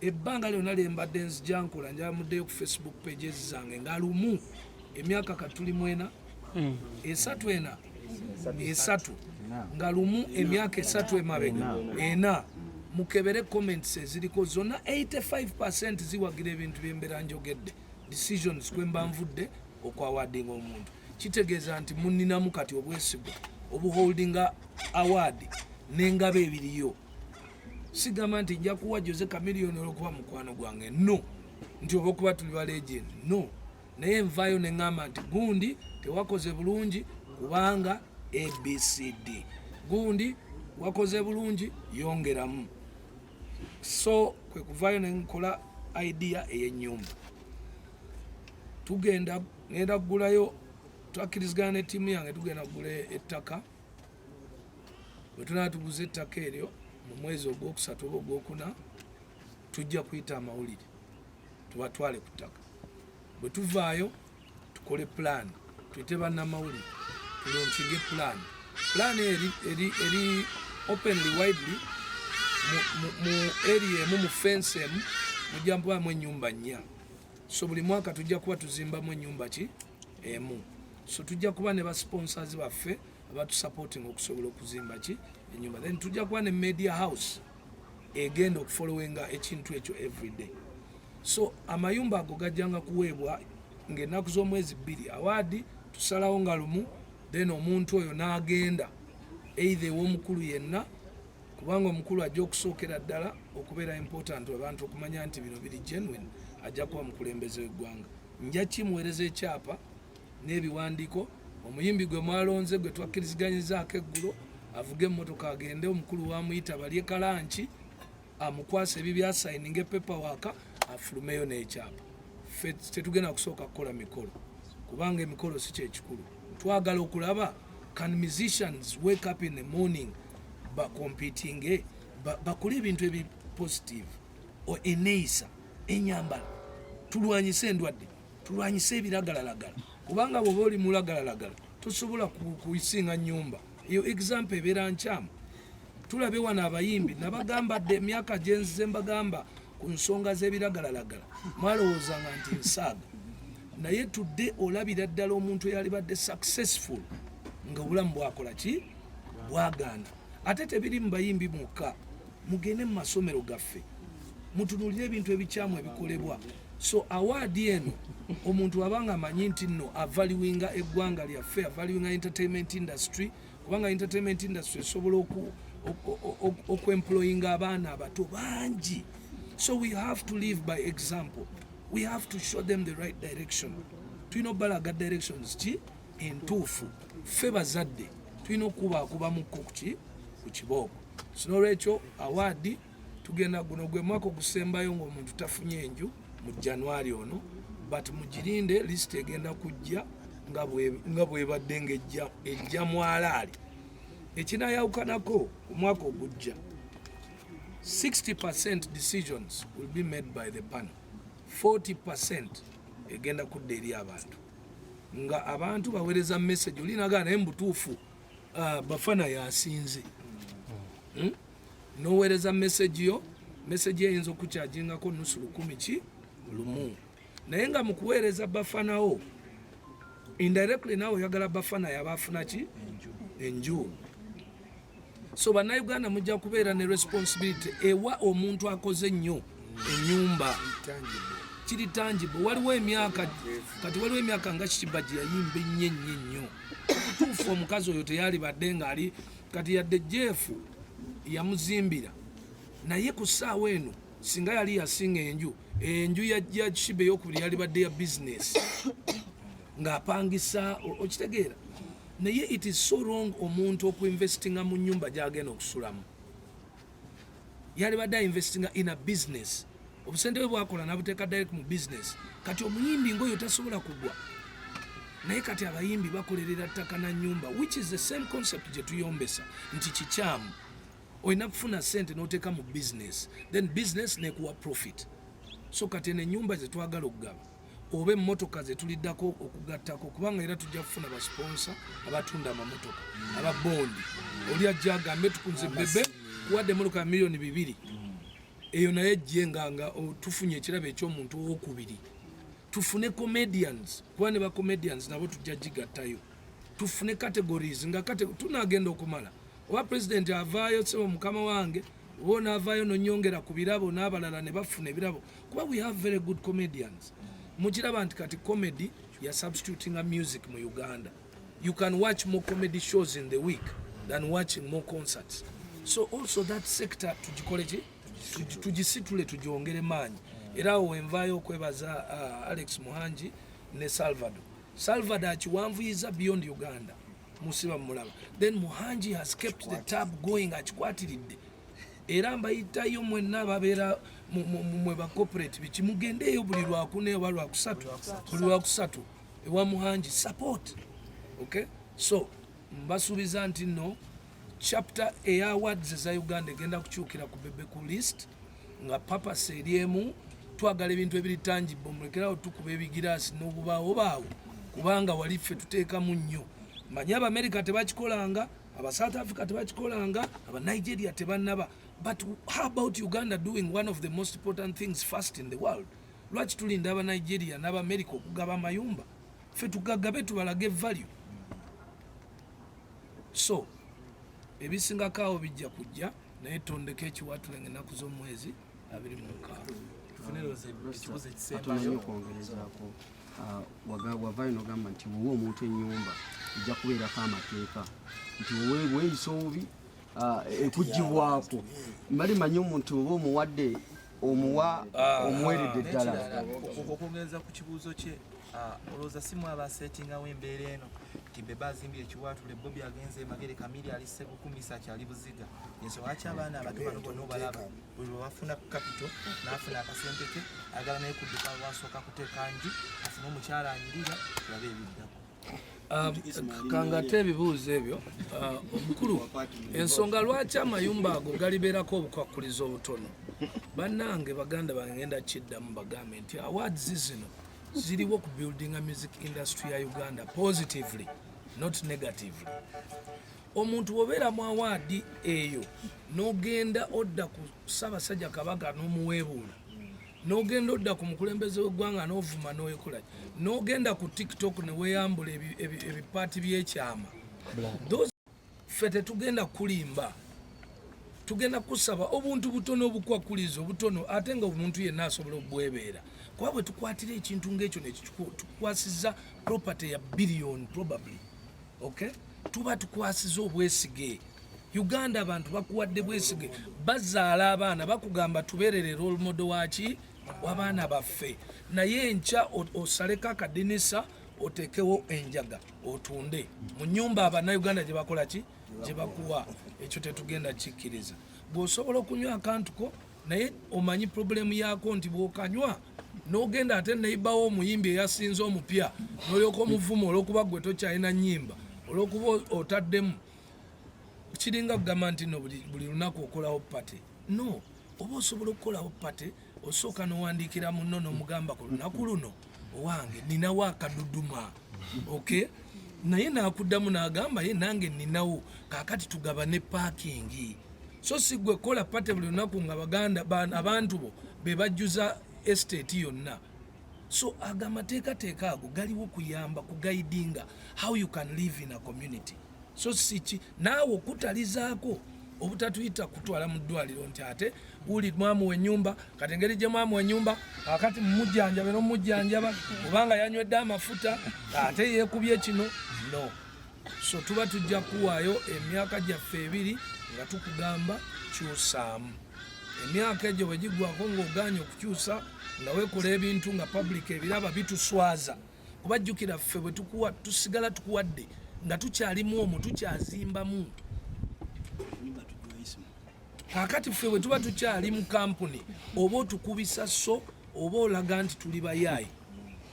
Speaker 3: Ebbanga lyonna lyembadde nzija nkola, njamuddeyo ku Facebook pages zange nga lumu emyaka katuli mwena esatu, ena, esatu, nga lumu emyaka 3 emabega, ena, mukebere comments eziriko zonna, 85 ziwagira ebintu byembeera njogedde, decisions kwemba nvudde okwawadinga omuntu. Kitegeeza nti muninamu kati obwesigwa obuholdinga award n'engabo ebiriyo. Sigamba nti nja kuwa Jose Chameleone olwokuba mukwano gwange, no, nti oba okuba tuli ba legend, no, naye nvaayo ne ŋŋamba nti gundi tewakoze bulungi kubanga ABCD, gundi wakoze bulungi, yongeramu. So kwe kuvaayo ne nkola idea ey'ennyumba. Tugenda ngenda kugulayo, twakkirizigana ne ttiimu yange, tugenda kugula ettaka. Bwe tunaba tuguze ettaka eryo mu mwezi ogwokusatu oba ogwokuna, tujja kuyita amawulire tubatwale ku ttaka. Bwe tuvaayo tukole pulaani, tuyite bannamawulire, tulaunchinge pulaani. Pulaani eri openly, widely mu area emu, mu fence emu mujja kubamu ennyumba nnya. So buli mwaka tujja kuba tuzimbamu ennyumba ki emu. So tujja kuba ne basponsors baffe abatusupporting okusobola okuzimba ki ennyumba. Then tujja kuba ne media house egenda okufollowinga ekintu ekyo everyday. So amayumba ago gajjanga kuweebwa ng'ennaku z'omwezi 2. Award tusalawo nga lumu, then omuntu oyo n'agenda either ew'omukulu yenna, kubanga omukulu ajja okusookera ddala okubeera important abantu okumanya nti bino biri genuine, ajja kuba mukulembeze w'eggwanga. Nja kimuweereza ekyapa n'ebiwandiiko, omuyimbi gwe mwalonze gwe twakkiriziganyizaako eggulo avuge emmotoka agende, omukulu wamuyita balye ka lunch, amukwasa ebibyo, asayininga paperwork, afulumeyo n'ekyapa. Ffe tetugenda kusooka kukola mikolo, kubanga emikolo si kyekikulu. Twagala okulaba, can musicians wake up in the morning bacompetinge, bakole ebintu ebi positive, eneeyisa, enyambala, tulwanyise endwadde, tulwanyise ebiragalalagala, kubanga bw'oba oli mulagalalagala tosobola kusinga nyumba eyo. Example ebeera nkyamu. Tulabe wano abayimbi, nabagamba dde emyaka gyenzize mbagamba ku nsonga z'ebiragalalagala, mwalowoozanga nti nsaaga. Naye tudde olabira ddala omuntu eyalibadde successful nga obulamu bwakola ki bwagaana. Ate tebiri mu bayimbi mwokka, mugende mu masomero gaffe mutunuulire ebintu ebikyamu ebikolebwa. So award eno omuntu abanga amanyi nti nno avaluinga eggwanga lyaffe, avaluinga entertainment industry, kubanga entertainment industry esobola okuemployinga abaana abato bangi. So we have to live by example, we have to show them the right direction. Tulina okubalaga directions ki entuufu. Ffe bazadde tulina okubaakubamuko kuki ku kibooko. So nolwekyo award tugenda, guno gwe mwaka ogusembayo ng'omuntu tafunye enju mu January ono, but mugirinde, list egenda kujja nga bwebadde ng'ejja ejja mwalaali. Ekinayawukanako ku mwaka ogujja, 60% decisions will be made by the panel, 40% egenda kudda eri abantu nga abantu baweereza message. Olinagaa naye mubutuufu bafana yasinze. Noweereza message yo, message eyinza okukyajingako nusu lukumi ki lumu, naye nga mu kuweereza bafanawo indirectly nawe oyagala bafana yaba afuna ki enju. So Bannayuganda mujja kubeera ne responsibility ewa omuntu akoze ennyo ennyumba kiri tangible. Waliwo emyaka, kati waliwo emyaka nga Sheebah gye yayimba ennyo ennyo ennyo. Obutuufu omukazi oyo teyalibadde ng'ali kati, yadde Jeff yamuzimbira, naye ku ssaawa eno singa yali yasinga enju, enju ya Sheebah eyokubiri yalibadde ya bizinesi ng'apangisa, okitegeera? Naye it is so wrong omuntu okuinvestinga mu nyumba gyagenda okusulamu. Yalibadde ainvestinga in a business, obusente bwe bwakola nabuteeka direct mu business. Kati omuyimbi ngaoyo tasobola kugwa. Naye kati abayimbi bakolerera ttaka na nyumba, which is the same concept gye tuyombesa nti kikyamu. Olina kufuna sente n'oteeka mu business, then business nekuwa profit. So kati eno ennyumba zetwagala okugaba oba emmotoka zetuliddako okugattako, kubanga era tujja kufuna basponsor abatunda amamotoka, ababondi. Oli ajja agambe tukunze Bebe kuwadde emmotoka ya 2 miliyoni, eyo naye ejje nga tufunye ekirabo eky'omuntu owokubiri. Tufune comedians, kuba ne bacomedians nabo tujja gigattayo. Tufune categories nga tunagenda okumala oba president avaayo, sebo mukama wange, oba onaavaayo nonyongera ku birabo n'abalala ne bafuna ebirabo, kuba we have very good comedians. Mukiraba nti kati comedy ya substitutinga music mu Uganda. You can watch more comedy shows in the week than watching more concerts. So also that sector tugikole ki? Tugisitule, tugyongere maanyi. Era awo wenvaayo okwebaza Alex Muhangi ne Salvador. Salvador akiwanvuyiza beyond Uganda, musiba mumulaba. Then Muhangi has kept the tab going, akikwatiridde. Era mbayitayo mwenna ababeera mwe ba corporate biki, mugendeeyo buli Lwakuna oba Lwakusatu, buli Lwakusatu ewa Muhangi, support. Okay, so mbasuubiza nti nno chapter eya awards eza Uganda egenda kukyukira ku Bebe Cool list, nga purpose eri emu: twagala ebintu ebiri tangible. Mulekerawo tukuba ebigiraasi n'obubaawo baawo, kubanga wali ffe tuteekamu nnyo. Manyi Abamerika tebakikolanga, aba South Africa tebakikolanga, aba Nigeria tebannaba, but how about Uganda doing one of the most important things first in the world? Lwaki tulinda aba Nigeria n'Abamerika okugaba amayumba? Ffe tugagabe, tubalage value. So ebisingako awo bijja kujja, naye tondeko ekiwatule nga ennaku z'omwezi 26.
Speaker 6: Tufune lowooza ekibuzo
Speaker 2: Atono
Speaker 6: ekisembayo.
Speaker 2: Nnyo okwongerezaako. Wavaayo nogamba nti wowa omuntu ennyumba ejja kubeerako amateeka nti weeyisa obubi, ekugibwako. Mbali manyi omuntu oba omuwadde omuwa omuweredde ddala.
Speaker 6: N'ekirala, okwongereza ku kibuuzo kye, olowooza si mu abasetingawo embeera eno nti Bebe azimbye ekiwaatule, Bobi agenze emagere, Kamiri ali Segukumisa akyali Buziga, ensonga lwaki abaana abato bano bonna obalaba buli lwe bafuna capital n'afuna akasente ke ayagala naye kudduka, lwasooka kuteeka nju, afune omukyala anyirira, tulabe ebiddako?
Speaker 3: Kangate ebibuuzo ebyo. Omukulu, ensonga lwaki amayumba ago galibeerako obukwakkulizo obutono, bannange, baganda bange, ngenda kiddamu bagambe nti awards zino ziriwo ku buildinga music industry ya Uganda positively, not negatively. Omuntu bw'obeera mu award eyo n'ogenda odda ku Ssaabasajja Kabaka n'omuweebuula. N'ogenda odda ku mukulembeze w'eggwanga n'ovuma n'oyekola, n'ogenda ku TikTok ne weeyambula ebipaati by'ekyama. Those, ffe tetugenda kulimba, tugenda kusaba obuntu butono, obukwakulizo obutono, ate nga omuntu yenna asobola obwebeera, kuba bwe tukwatira ekintu ng'ekyo nekitukwasiza property ya billion probably, okay, tuba tukwasiza obwesige. Uganda abantu bakuwadde bwesige, bazaala abaana, bakugamba tubeerere role model waki w'abaana baffe, naye enkya osaleko akadinisa oteekewo enjaga otunde mu nyumba abannayuganda gye bakola ki, gye bakuwa. Ekyo tetugenda kikkiriza. Bw'osobola okunywa akantu ko, naye omanyi problemu yaako nti bw'okanywa n'ogenda ate neibawo omuyimbi eyasinze omupya n'olyoka omuvuma olw'okuba gwe tokyalina nnyimba, olw'okuba otaddemu, kiringa kugamba nti no buli lunaku okolawo party. No oba osobola okukolawo party, osooka n'owandiikira munno n'omugamba ku lunaku luno owange ninawo akaduduma, okay, naye n'akuddamu n'agamba ye nange ninawo, kaakati tugabane parking. So si gwe kola party buli lunaku nga baganda abantu bo be bajjuza estate yonna. So ago amateekateeka ago galiwo kuyamba kuguidinga how you can live in a community. So siki naawe okutalizaako obutatuyita kutwala mu ddwaliro nti ate wuli mwamuwa ennyumba, kati engeri gye mwamuwa ennyumba kakati mumujjanjabe n'omujjanjaba kubanga yanywedde amafuta ate yeekubye kino. No, so tuba tujja kuwaayo emyaka gyaffe 2 nga tukugamba kyusaamu. Emyaka egyo bwe giggwako ng'ogaanye okukyusa, nga weekola ebintu nga public ebiraba, bituswaza, kuba jjukira ffe bwe tukuwa tusigala tukuwadde nga tukyalimu omwo, tukyazimbamu. Kaakati ffe bwe tuba tukyali mu kampuni, oba otukubisa so oba olaga nti tuli bayaaye.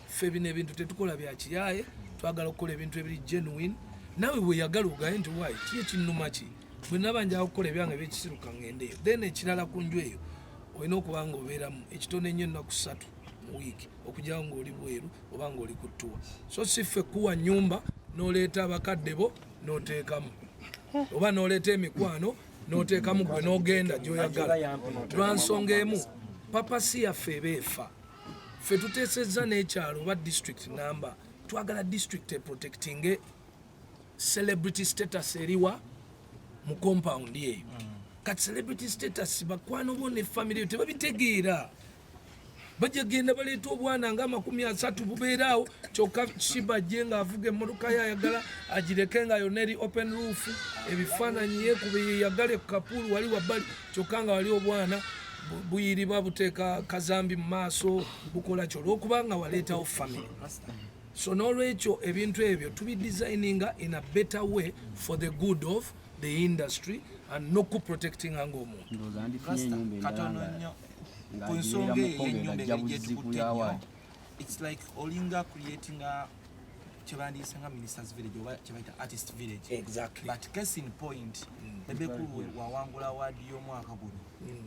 Speaker 3: Ffe bino ebintu tetukola bya kiyaaye, twagala okukola ebintu ebiri genuine. Naawe bweyagala ogaye nti waayi ki ekinnuma ki, bwe naba njala okukola ebyange ebyekisiruka ngendeeyo. Then ekirala, ku nju eyo olina okuba nga obeeramu ekitono ennyo ennaku 3 mu wiiki, okugyawo ng'oli bweru oba ng'oli ku tour. So si ffe kuwa nnyumba n'oleeta abakadde bo n'oteekamu, oba n'oleeta emikwano n'oteekamu, gwe n'ogenda gy'oyagala. Lwa nsonga emu, purpose yaffe eba efa. Ffe tuteesezza n'ekyalo oba district namba, twagala district eprotectinge celebrity status eriwa mu compound eyo. Kati celebrity status, bakwano bo ne family yo tebabitegeera, bajja genda baleeta obwana nga 30 bubeeraawo, kyokka kibajje ng'avuga emmotoka ye ayagala agireke nga yonna eri open roof, ebifaananyi yeekube yeyagale ku kapuulu wali wabbali, kyokka nga wali obwana buyiriba buteeka kazambi mu maaso, bukola ki, olw'okuba nga waleetawo family. So n'olwekyo ebintu ebyo tubidesigninga in a better way for the good of the industry and nokuprotectinga ng'omuntu.
Speaker 2: Ndowooza ndifunye ennyumba endala
Speaker 6: katono
Speaker 2: nga
Speaker 6: nnyo
Speaker 2: nga
Speaker 6: ku nsonga
Speaker 2: ngibeera
Speaker 6: eyo
Speaker 2: mu Congo
Speaker 6: ey'ennyumba
Speaker 2: nga
Speaker 6: engeri gyetukutte
Speaker 2: buzibu
Speaker 6: ennyo,
Speaker 2: yawaadi.
Speaker 6: it's like olinga creating a kyebandiyise nga ministers village oba kyebayita artist village. But case in point, Bebe Cool wawangula award y'omwaka guno,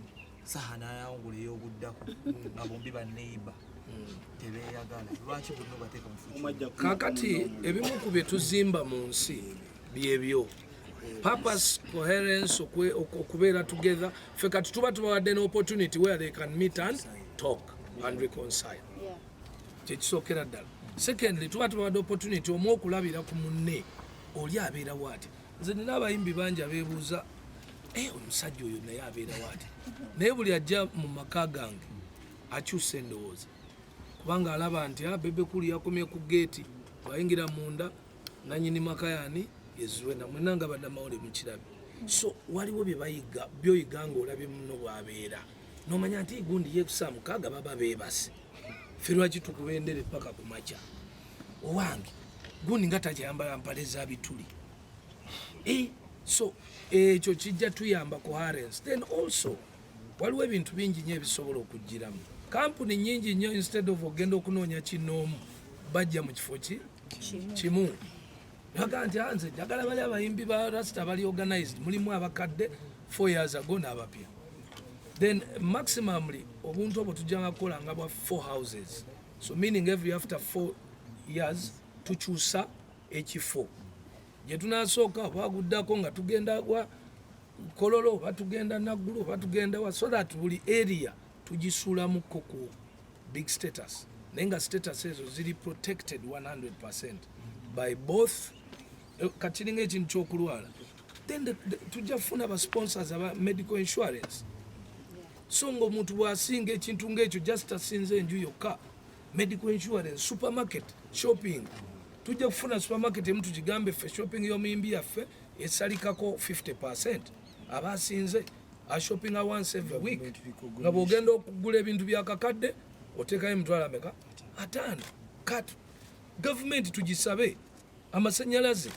Speaker 6: Saha n'ayawangula ey'oguddako, nga bombi baneiba tebeeyagala. Lwaki bonna obateeka mu future?
Speaker 3: Kakati ebimu ku bye tuzimba mu nsi byebyo purpose, coherence, okubeera together. Ffe kati tuba tubawadde an opportunity where they can meet and talk and reconcile, kyekisookera ddala. Secondly, tuba tubawadde opportunity omu okulabira ku munne oli abeerawo ati. Nze nina abayimbi bangi abeebuuza, "Eh, omusajja oyo naye abeerawo ati?" Naye buli ajja mu maka gange akyusa endowooza, kubanga alaba nti, "Ah, Bebe Cool yakomye ku geeti, bwayingira munda nanyini maka yani yezuwena." Mwena nga bannamawulire mukirabe. So waliwo bye bayiga, byoyiga ngaolabye muno bwabeera, nomanya nti gundi yekusaa 6 baba beebase, ffe lwaki tukuba endere paka ku makya? Owange gundi nga takyayambala mpale za bituli. So ekyo kijja tuyamba coherence. Then also waliwo ebintu bingi nnyo ebisobola okugiramu. Kampuni nyingi nnyo, instead of ogenda okunoonya kinoomu, bajja mu kifo ki kimu. Baga nti, "Ah, nze njagala bali abayimbi ba rasta bali organized, mulimu abakadde 4 years ago n'abapya." Then maximumly obuntu obwo tujjanga kukola nga bwa four houses, so meaning every after 4 years tukyusa ekifo gye tunasooka oba aguddako, nga tugenda wa Kololo oba tugenda Naggulu oba tugenda wa, so that buli area Tugisuulamuko ku big status, naye nga status ezo ziri protected 100% by both. Kati kiringa ekintu kyokulwala, then tujja kufuna ba sponsors aba medical insurance. So nga omuntu bw'asinga ekintu ng'ekyo, just asinze enju yokka, medical insurance, supermarket shopping, tujja kufuna supermarket emu tugigambe ffe shopping y'omuyimbi yaffe esalikako 50%. Aba asinze ashoppinga once every week, nga bw'ogenda okugula ebintu byakakadde oteekayo emitwalo ameka? 50. Kati gavumenti tugisabe amasanyalaze,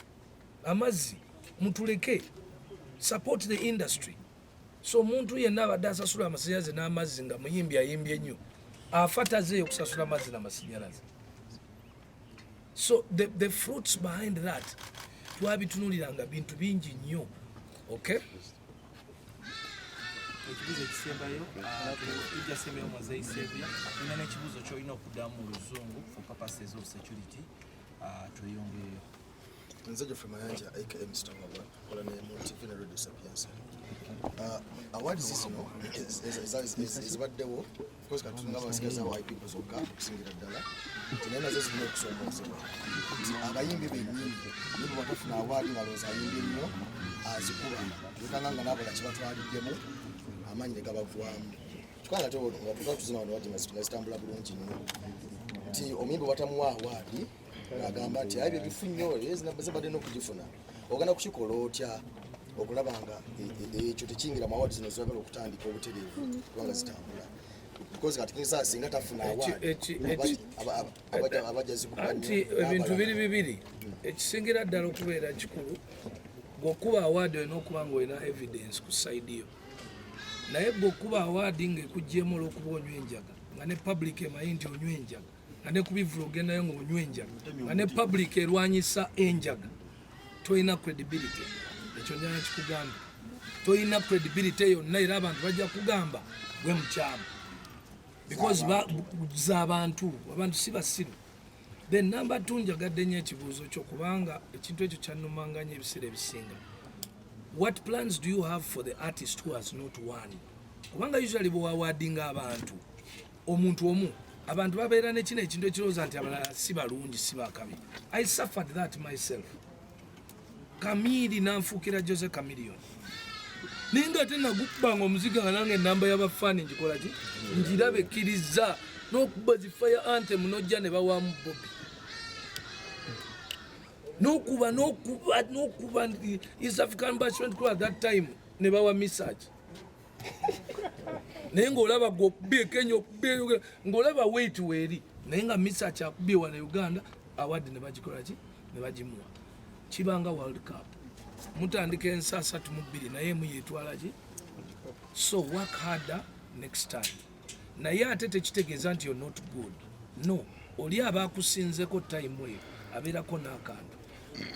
Speaker 3: amazzi, mutuleke support the industry. So omuntu yenna abadde asasula amasanyalaze n'amazzi nga muyimbi ayimbye nnyo, afa tazeeyo okusasula amazzi n'amasanyalaze. So the fruits behind that twabitunuliranga bintu bingi nnyo, okay?
Speaker 6: Ekibuuzo ekisembayo, tujja sembayo Muzeyi Sevia, olina n'ekibuuzo ky'olina okuddamu mu Luzungu for purposes of security, tweyongereyo.
Speaker 13: Nze Geoffrey Mayanja aka Mr. Wabwa, kola ne mu TV ne Radio Sapientia. Awards zino ezibaddewo, because kati tulinga abasigazawo IPO zokka okusingira ddala, nti naye nazo zirina okusoomoozebwa nti abayimbi bennyini naye bwe batafuna award nga lowooza ayimbye nnyo azikuba, lekanga nga n'abalala kibatwaliddemu amaanyi ne gabaggwamu. Kyokka nga ate nga tuba tuzina wano wadde nga zitambula bulungi nnyo, nti omuyimbi bwatamuwa award ng'agamba nti aye bye bifu nnyo zibadde n'okugifuna, ogenda kukikola otya okulaba nga ekyo tekiyingira mu award zino zagala okutandika obutereevu kubanga zitambula? Because kati kinsa singa tafuna award abajja zikuba nnyo.
Speaker 3: Anti ebintu biri bibiri. Ekisingira ddala okubeera kikulu, gweokuba award olina okuba nga olina evidence ku side yo. Naye gwe okuba award ng'ekugyemu olw'okuba onywa enjaga, nga ne public emanyi nti onywa enjaga, nga ne kubivula ogendayo nga onywa enjaga, nga ne public erwanyisa enjaga, tolina credibility. Ekyo njala kikugamba, tolina credibility yonna, era abantu bajja kugamba gwe mukyamu because z'abantu, abantu si basiru. Then number two, njagadde nnyo ekibuuzo kyo kubanga ekintu ekyo kyannumanga nnyo ebiseera ebisinga. What plans do you have for the artist who has not won? Kubanga usually bwewawadinga abantu omuntu omu, abantu babeera ne kino ekintu ekirowooza nti abalala si balungi, si bakabi. I suffered that myself. Kamiri nanfuukira Jose Chameleone, naye nga ate nagukubanga omuziga nga nange enamba y'abafaani ngikola ki, ngiraba ekkiriza n'okuba zi Fire Anthem, nojja ne bawamu Bobi, n'okuba n'okuba n'okuba East African Bashment Crew at that time ne bawa Misach, naye ng'olaba gwe okubye Kenya, okubye, ng'olaba weight weeri, naye nga Misach akubye wano Uganda, award ne bagikola ki, ne bagimuwa. Kibanga World Cup, mutandika ensi 32, naye emu yetwala ki. So work harder next time. Naye ate tekitegeeza nti you're not good. No, oli aba akusinzeko time eyo abeerako n'akantu.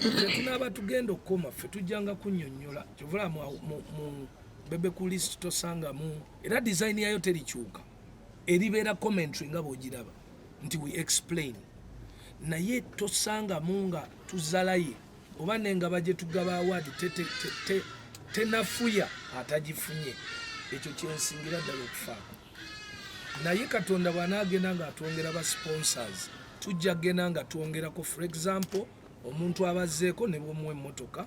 Speaker 3: Tetunaaba tugenda okukoma, ffe tujjanga kunnyonnyola. Kyovula mu Bebe Cool list tosangamu, era design yayo terikyuka, eribeera commentary nga bw'ogiraba nti we explain, naye tosangamu nga tuzalaye oba nengaba gye tugaba award tenafuya atagifunye. Ekyo kyensingira ddala okufaako. Naye Katonda bw'anaagenda ng'atwongera ba sponsors, tujja kgenda nga twongerako. For example, omuntu abazzeeko ne bwomuwa emmotoka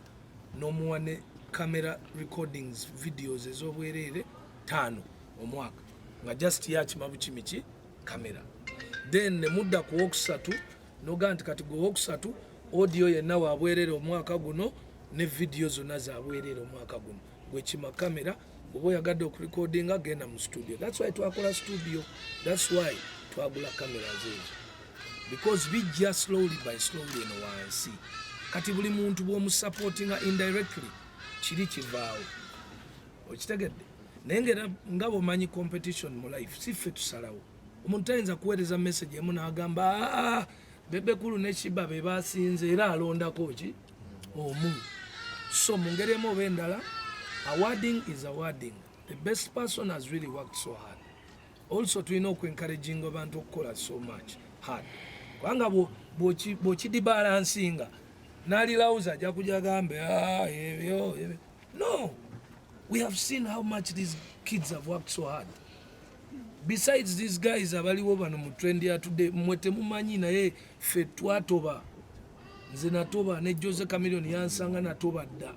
Speaker 3: n'omuwa ne camera recordings, videos ez'obwereere 5 omwaka, nga just yakima bukimi ki kamera, then ne mudda ku wokusatu nogaa nti kati gwe wokusatu audio yenna wabwerere omwaka guno ne video zonna zabwerere omwaka guno, gwekima kamera. Oba oyagadde okurekodinga, genda mu studio. That's why twakola studio, that's why twagula cameras ezo, because bijja slowly by slowly eno wansi. Kati buli muntu bw'omusupportinga indirectly, kiri kivaawo, okitegedde? Naye ngaera nga bwomanyi competition mu life, si ffe tusalawo. Omuntu tayinza kuweereza message emu n'agamba, "Ah, Bebe Cool ne Sheebah be basinze," era alondako ki omu. So mu ngeri emu oba endala, awarding is awarding. The best person has really worked so hard. Also tulina okuencouraging abantu okukola so much hard, kubanga bw'okidibalansinga n'alilawuza ajja kujja gambe, "Ah, ebyo ebyo." No, we have seen how much these kids have worked so hard. Besides these guys abaliwo bano mu trend ya today, mwe temumanyi, naye ffe twatoba. Nze natoba ne Jose Chameleone yansanga natoba dda,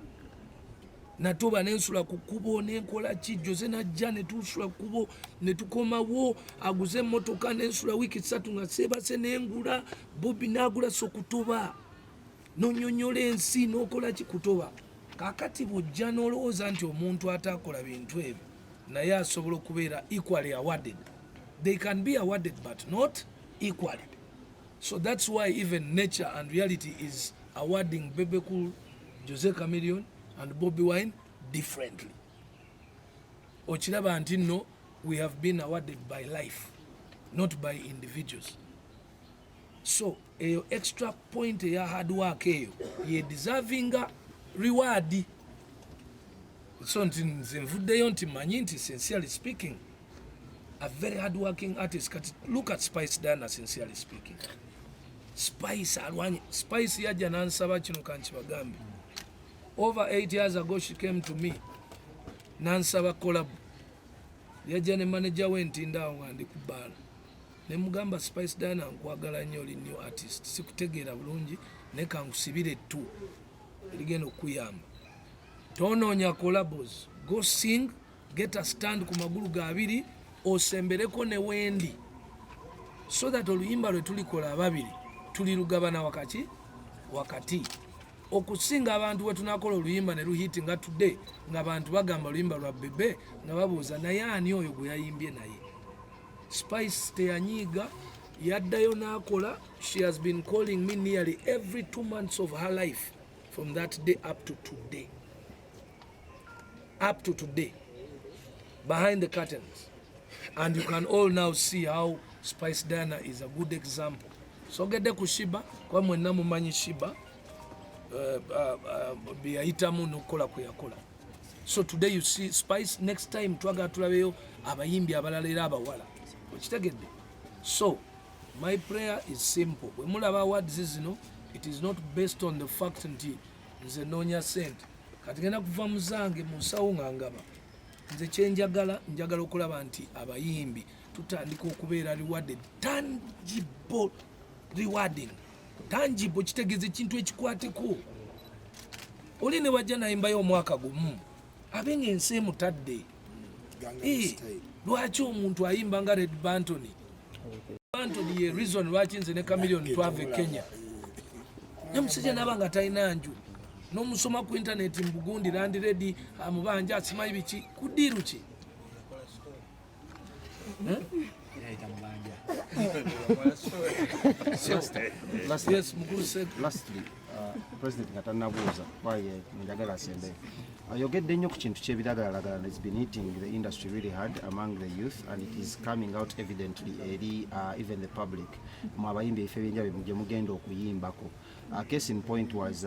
Speaker 3: natoba nensula ku kkubo nenkola ki. Jose najja netusula ku kkubo netukomawo, aguze emmotoka, nensula wiiki 3 nga sebase, nengula Bobi nagula. So kutoba nonyonyola ensi nokola ki, kutoba. Kakati bwojja n'olowooza nti omuntu atakola bintu ebyo naye asobola okubeera equally awarded, they can be awarded but not equally. So that's why even nature and reality is awarding Bebe Cool, Jose Chameleone and Bobi Wine differently. Okiraba nti nno we have been awarded by life, not by individuals. So eyo extra point eya hard work eyo ye deservinga reward. So nti nze nvuddeyo nti manyi nti sincerely speaking, a very hard working artist. Kati look at Spice Diana. Sincerely speaking, Spice alwanye. Spice yajja nansaba kino, kankibagambe. Over 8 years ago she came to me nansaba collab. Yajja ne manager we Ntinda awo nga ndi ku bbaala, nemugamba, "Spice Diana, nkwagala nnyo, oli new artist, sikutegeera bulungi, naye kankusibire ettu erigenda okukuyamba. Tonoonya collabos, go sing, get a stand ku magulu ga abiri, osembereko ne wendi so that oluyimba lwe tulikola ababiri tulirugabana wakati wakati, okusinga abantu bwe tunakola oluyimba ne luhit nga today ng'abantu bagamba oluyimba lwa Bebe, nga babuuza naye ani oyo gwe yayimbye." Naye Spice teyanyiiga, yaddayo n'akola. She has been calling me nearly every 2 months of her life from that day up to today, up to today, behind the curtains. And you can all now see how Spice Diana is a good example. Sogedde ku Sheebah kuba mwenna mumanyi Sheebah bye yayitamu n'okukola kwe yakola. So today you see Spice. Next time twagala tulabeyo abayimbi abalala era abawala, okitegedde? So my prayer is simple: bwe mulaba awards zino, it is not based on the fact nti nze noonya sente. Kati genda kuva mu zange mu nsawo nga ngaba. Nze kyenjagala, njagala okulaba nti abayimbi tutandika okubeera rewarded, tangible rewarding. Tangible kitegeeza ekintu ekikwateko. Oli ne wajja nayimbayo omwaka gumu abe nga ensi emutadde. Lwaki omuntu ayimba nga Red Bantoni? Bantoni ye reason lwaki nze ne Chameleone twava e Kenya. Namusajja naba nga talina nju, n'omusoma ku intaneti mbugundi landlady amubanja, asimanyi biki ku deal ki. Eh? Yes, mukulu Sek.
Speaker 2: Lastly, President nga tannabuuza, waye njagala asembe, ayogedde nnyo ku kintu ky'ebiragalalagala. It's been hitting the industry really hard among the youth and it is coming out evidently eri even the public. Mu abayimbi ebifo ebyenjawulo gye mugenda okuyimbako, case in point was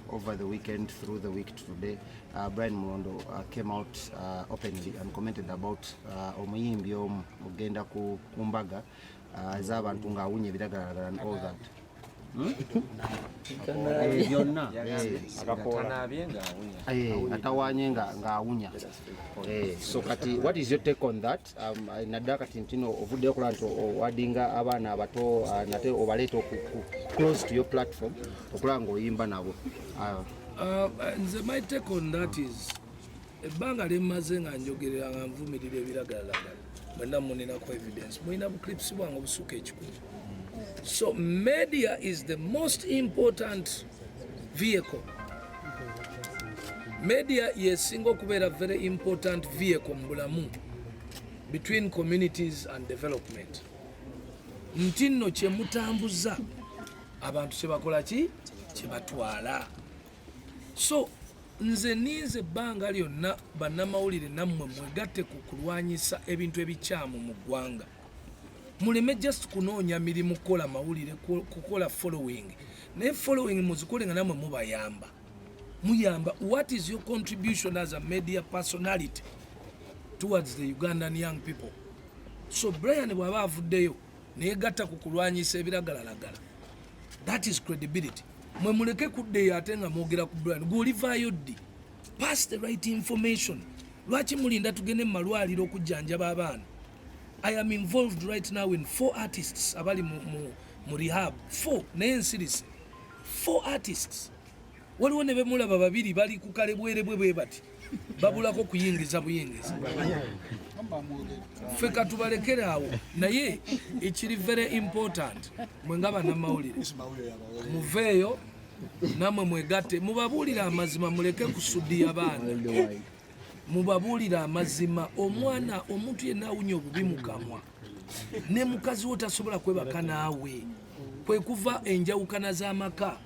Speaker 2: over the weekend through the week to today, Brian Mulondo came out openly and commented about omuyimbi omu ogenda ku mbaga ez'abantu ng'awunya ebiragalalagala and all that. Byonna.
Speaker 11: Tanaabye ng'awunya.
Speaker 2: Atawanye nga ng'awunya. So kati what is your take on that? Naddala kati ntino ovuddeyo okulaba nti owadinga abaana abato, nate obaleeta close to your platform okulaba ng'oyimba nabo.
Speaker 3: Nze my take on that is, ebbanga lyemmaze nga njogerera nga nvumirira ebiragalalagala, mwenna muninako evidence, mulina buclips bwange obusuka 100. So media is the most important vehicle. Media yesinga okubeera very important vehicle mu bulamu between communities and development, nti nno kyemutambuza abantu kyebakola ki, kyebatwala. So nze ninze ebbanga lyonna, bannamawulire nammwe mwegatte ku kulwanyisa ebintu ebikyamu mu ggwanga. Muleme just kunoonya mirimu kukola mawulire, kukola following, naye following muzikole nga nammwe mubayamba, muyamba. What is your contribution as a media personality towards the Ugandan young people? So Brian bw'aba avuddeyo neyegatta ku kulwanyisa ebiragalalagala, that is credibility. Mwe muleke kuddeyo ate nga mwogera ku Brian gwolivaayo ddi. Pass the right information. Lwaki mulinda tugende mu malwaliro okujjanjaba abaana? I am involved right now in four artists abali mu rehab, four, naye nsirise, four artists. Waliwo ne bemulaba babiri bali ku kalebwerebwe bwe bati, babulako kuyingiza buyingiza. Ffe katubalekere awo, naye ekiri very important, mwe nga bannamawulire muveeyo nammwe mwegatte, mubabuulire amazima, muleke kusudiya baana, mubabuulire amazima. Omwana, omuntu yenna awunya obubi mu kamwa, ne mukazi wo tasobola kwebaka naawe, kwe kuva enjawukana z'amaka.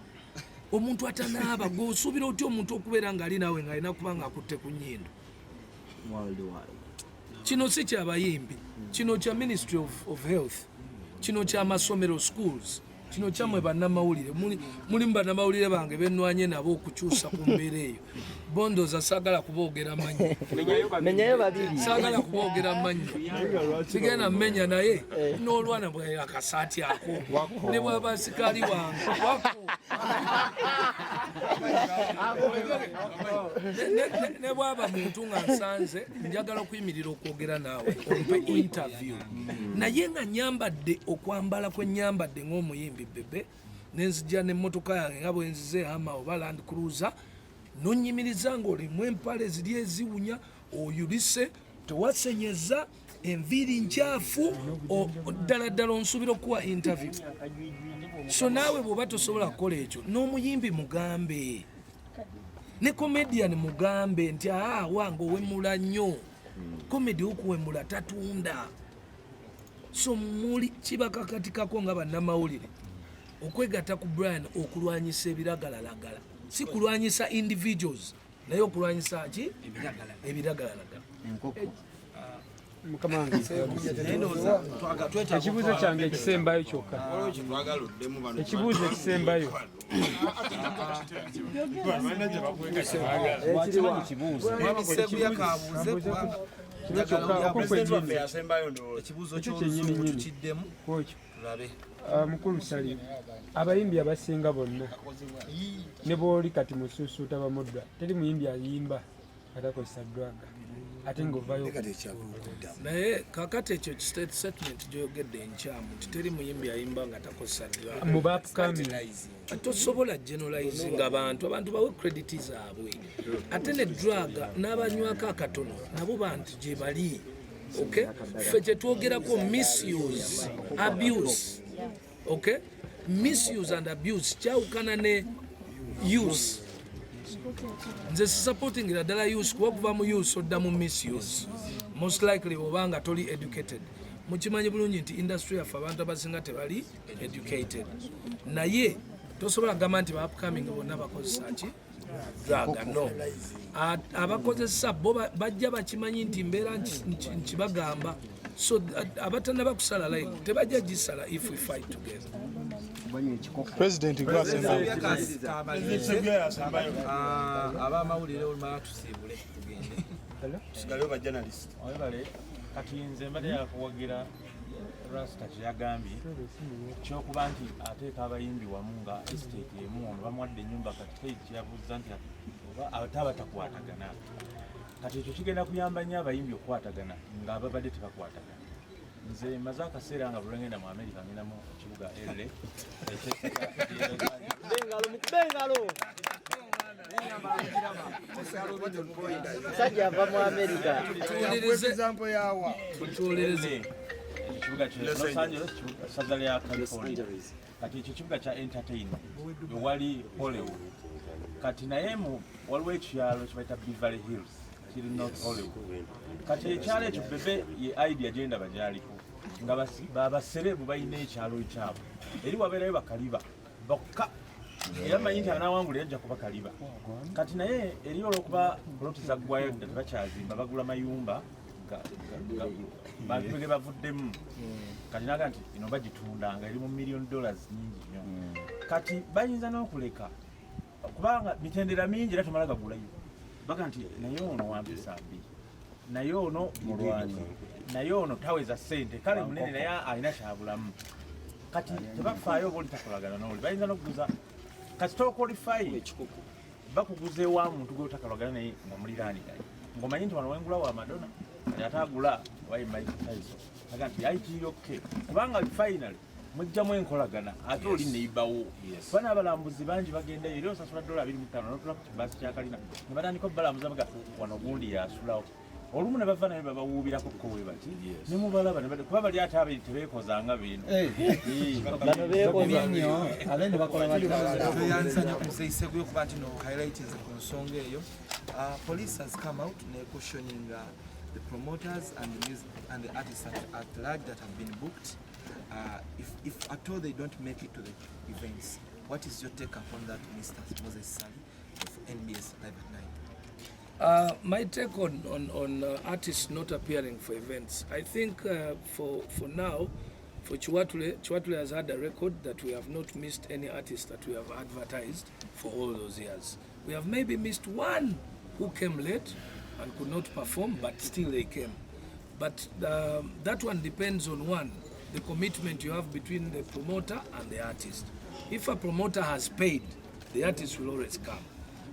Speaker 3: Omuntu atanaaba, gweosuubira otya omuntu okubeera ng'ali naawe ng'alina kuba ng'akutte ku nnyindo? Kino si kyabayimbi, kino kya Ministry of Health, kino kyamasomero, schools, kino kyammwe bannamawulire. Mulimu bannamawulire bange benwanye nabo okukyusa ku mbeera eyo. Bondoza saagala kuboogera mannya.
Speaker 4: Menyayo babiri.
Speaker 3: Saagala kuboogera mannya, sigenda mmenya, naye n'olwana bwe akasaati ako ne bwaba sikaali wange wako ne bwaba muntu nga nsanze njagala okuyimirira okwogera naawe, ompe interview, naye nga nyambadde okwambala kwe nyambadde ng'omuyimbi Bebe, nenzija n'emmotoka yange nga bwe nzize, Hummer oba Land Cruiser, nonyimiriza ng'olimu empale ziri eziwunya, oyulise, tewasenyeza, enviiri nkyafu, ddala ddala onsuubira okuwa interview? So naawe bw'oba tosobola kukola ekyo, n'omuyimbi mugambe, ne comedian mugambe nti aa wange owemula nnyo, comedy okuwemula tatunda. So muli kibakakatikako nga bannamawulire okwegatta ku Brian okulwanyisa ebiragalalagala, si kulwanyisa individuals, naye okulwanyisa ki? Ebiragalalagala.
Speaker 7: Mukama wange, ekibuuzo kyange ekisembayo kyokka, ekibuuzo ekisembayo.
Speaker 6: Seguya kabuuze kubanga
Speaker 7: Kino kyokka okwo kwennyini.
Speaker 6: Ekibuuzo
Speaker 7: Ekyo
Speaker 6: ky'oluzungu
Speaker 7: kyennyini.
Speaker 6: tukiddemu
Speaker 7: Kwekyo.
Speaker 6: tulabe.
Speaker 7: Ah, mukulu Sali, abayimbi abasinga bonna ne bwoli kati musuusuuta bamudda, teri muyimbi ayimba atakozesa drug, ate ng'ovayo.
Speaker 3: Naye kakati ekyo statement gyoyogedde enkyamu nti teri muyimbi ayimba nga takozesa drug.
Speaker 7: Mu ba upcoming.
Speaker 3: Tosobola generalizing abantu. Abantu bawe credit zaabwe. Ate ne drug n'abanywako akatono nabo bantu gye bali. Okay, ffe kyetwogerako misuse, abuse. Okay, misuse and abuse kyawukana ne use. Nze sisupportingira ddala use, kuba kuva mu use odda mu misuse most likely obanga toli educated. Mukimanyi bulungi nti industry yaffe abantu abasinga tebali educated, naye tosobola kugamba nti ba upcoming bonna bakozesa ki? Drug. No. Abakozesa bo bajja bakimanyi nti mbeera nkibagamba. So abatanaba kusala line tebajja gisala if we fight together.
Speaker 7: President gwasembayo.
Speaker 6: Abamawulire olumala tusiibule tugende.
Speaker 10: Tusigaleyo ba journalist.
Speaker 5: Webale. Kati nze mbadde yakuwagira Rasta kyeyagambye kyokuba nti ateeka abayimbi wamu nga estate emu, ono bamuwadde ennyumba. Kati Kate kyeyabuuza nti oba ate abatakwatagana, kati ekyo kigenda kuyamba nnyo abayimbi okukwatagana nga ababadde tebakwatagana. Nze maze akaseera nga buli ngenda mu America, ngenda mu kibuga LA.
Speaker 4: Engalo, mukube engalo. Musajja ava mu Amerika.
Speaker 1: Example yawa?
Speaker 3: Tuwulirize.
Speaker 5: Ekibuga kye Los Angeles, ssaza lya California. Kati ekyo kibuga kya entertainment, ewali Hollywood. Kati naye mu waliwo ekyalo kibayita Beverly Hills, kiri North Hollywood. Kati ekyalo ekyo, Bebe ye idea gyendaba gyaliko nga babaserebu balina ekyalo ekyabwe, eri wabeerayo bakaliba bokka, era manyi nti anawangula yajja kuba kaliba. Kati naye eri olwokuba poloti zaggwayo dda, tebakyazimba, bagula mayumba bantu ge bavuddemu. Kati naga nti ino bagitunda nga eri mu million dollars nyingi nnyo. Kati bayinza n'okuleka kubanga mitendera mingi, era tomala gagulayo. Baga nti naye ono wampisa mbi, naye ono mulwanyi, naye ono taweza ssente, kale munene naye alina kyabulamu. Kati tebafaayo oba oli takolagana n'oli, bayinza n'okuguza. Kati toqualify, bakuguza ewa muntu gwe otakolagana naye nga muliraaniganye, ng'omanyi nti wano wengula wa Madonna. Kati ate agula wayi Mike Tyson aga nti ayitiriroke kubanga finally mujjamu enkolagana ate oli neibawo kuba n'abalambuzi bangi bagendayo era osasula $25 notula ku kibaasi kyakalina ne batandika obalambuza baga wano gundi yasulawo olumu ne bava naye babawuubirako ko we bati ne mubalaba ne kuba bali ate abiri tebeekozanga beeno.
Speaker 4: Bano beekoza.
Speaker 6: Nnyo, abene bakola batya? Tweyanza nnyo Muzeeyi Seguyo kuba nti no highlightinze ku nsonga eyo. Police has come out ne cautioning the promoters and the music and the artists at large that have been booked. If at all they don't make it to the events, what is your take upon that, Mr. Moses Sali of NBS Live at 9?
Speaker 3: My take on artists not appearing for events, I think for now, for Kiwatule, Kiwatule has had a record that we have not missed any artist that we have advertised for all those years. We have maybe missed one who came late and could not perform, but still they came. But that one depends on one, the commitment you have between the promoter and the artist. If a promoter has paid, the artist will always come.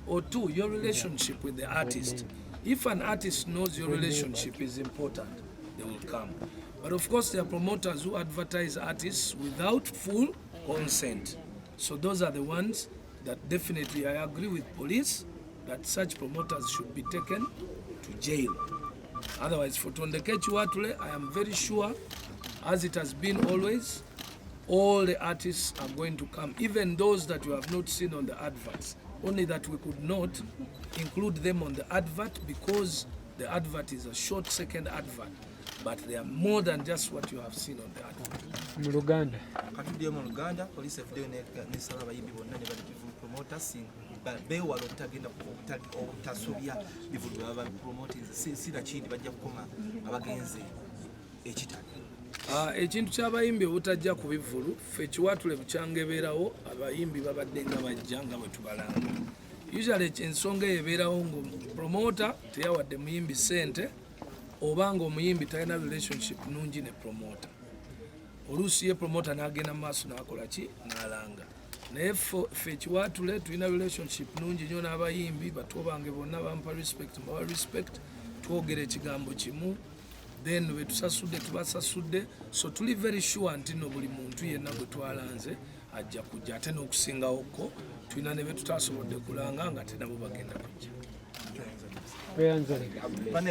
Speaker 3: Or two, your relationship with the artist. If an artist knows your relationship is important, they will come. But of course, there are promoters who advertise artists without full consent. So those are the ones that definitely I agree with police that such promoters should be taken to jail. Otherwise, for Tondeke Kiwatule, I am very sure, as it has been always, all the artists are going to come, even those that you have not seen on the adverts. Only that we could not include them on the advert because the advert is a short second advert. But they are more than just what you have seen on the advert.
Speaker 7: Mu Luganda.
Speaker 6: Katuddeyo mu Luganda. Poliisi evuddeyo nesaba abayimbi bonna ne bali promoters beewala obutagenda obutasobya bivulu bye baba promotinze, sinakindi bajja kukoma nga bagenze ekitali.
Speaker 3: Ekintu ky'abayimbi obutajja ku bivulu, ffe Kiwatule bukyanga ebeerawo abayimbi babadde nga bajja nga bwe tubalanga. Usually ensonga eyo ebeerawo nga promota teyawadde muyimbi ssente oba nga omuyimbi talina relationship nungi ne promota. Oluusi ye promota n'agenda mu maaso n'akola ki, n'alanga. Naye ffe Kiwatule tulina relationship nungi nnyo n'abayimbi. Bato bange bonna bampa respect, mbawa respect, twogera ekigambo kimu, then betusasudde tubasasudde. So tuli very sure nti no buli muntu yenna gwe twalanze ajja kujja, ate n'okusingawokko tulina ne betutasobodde kulanga nga te nabo bagenda kujja.
Speaker 7: Tweyanze.
Speaker 6: Bane.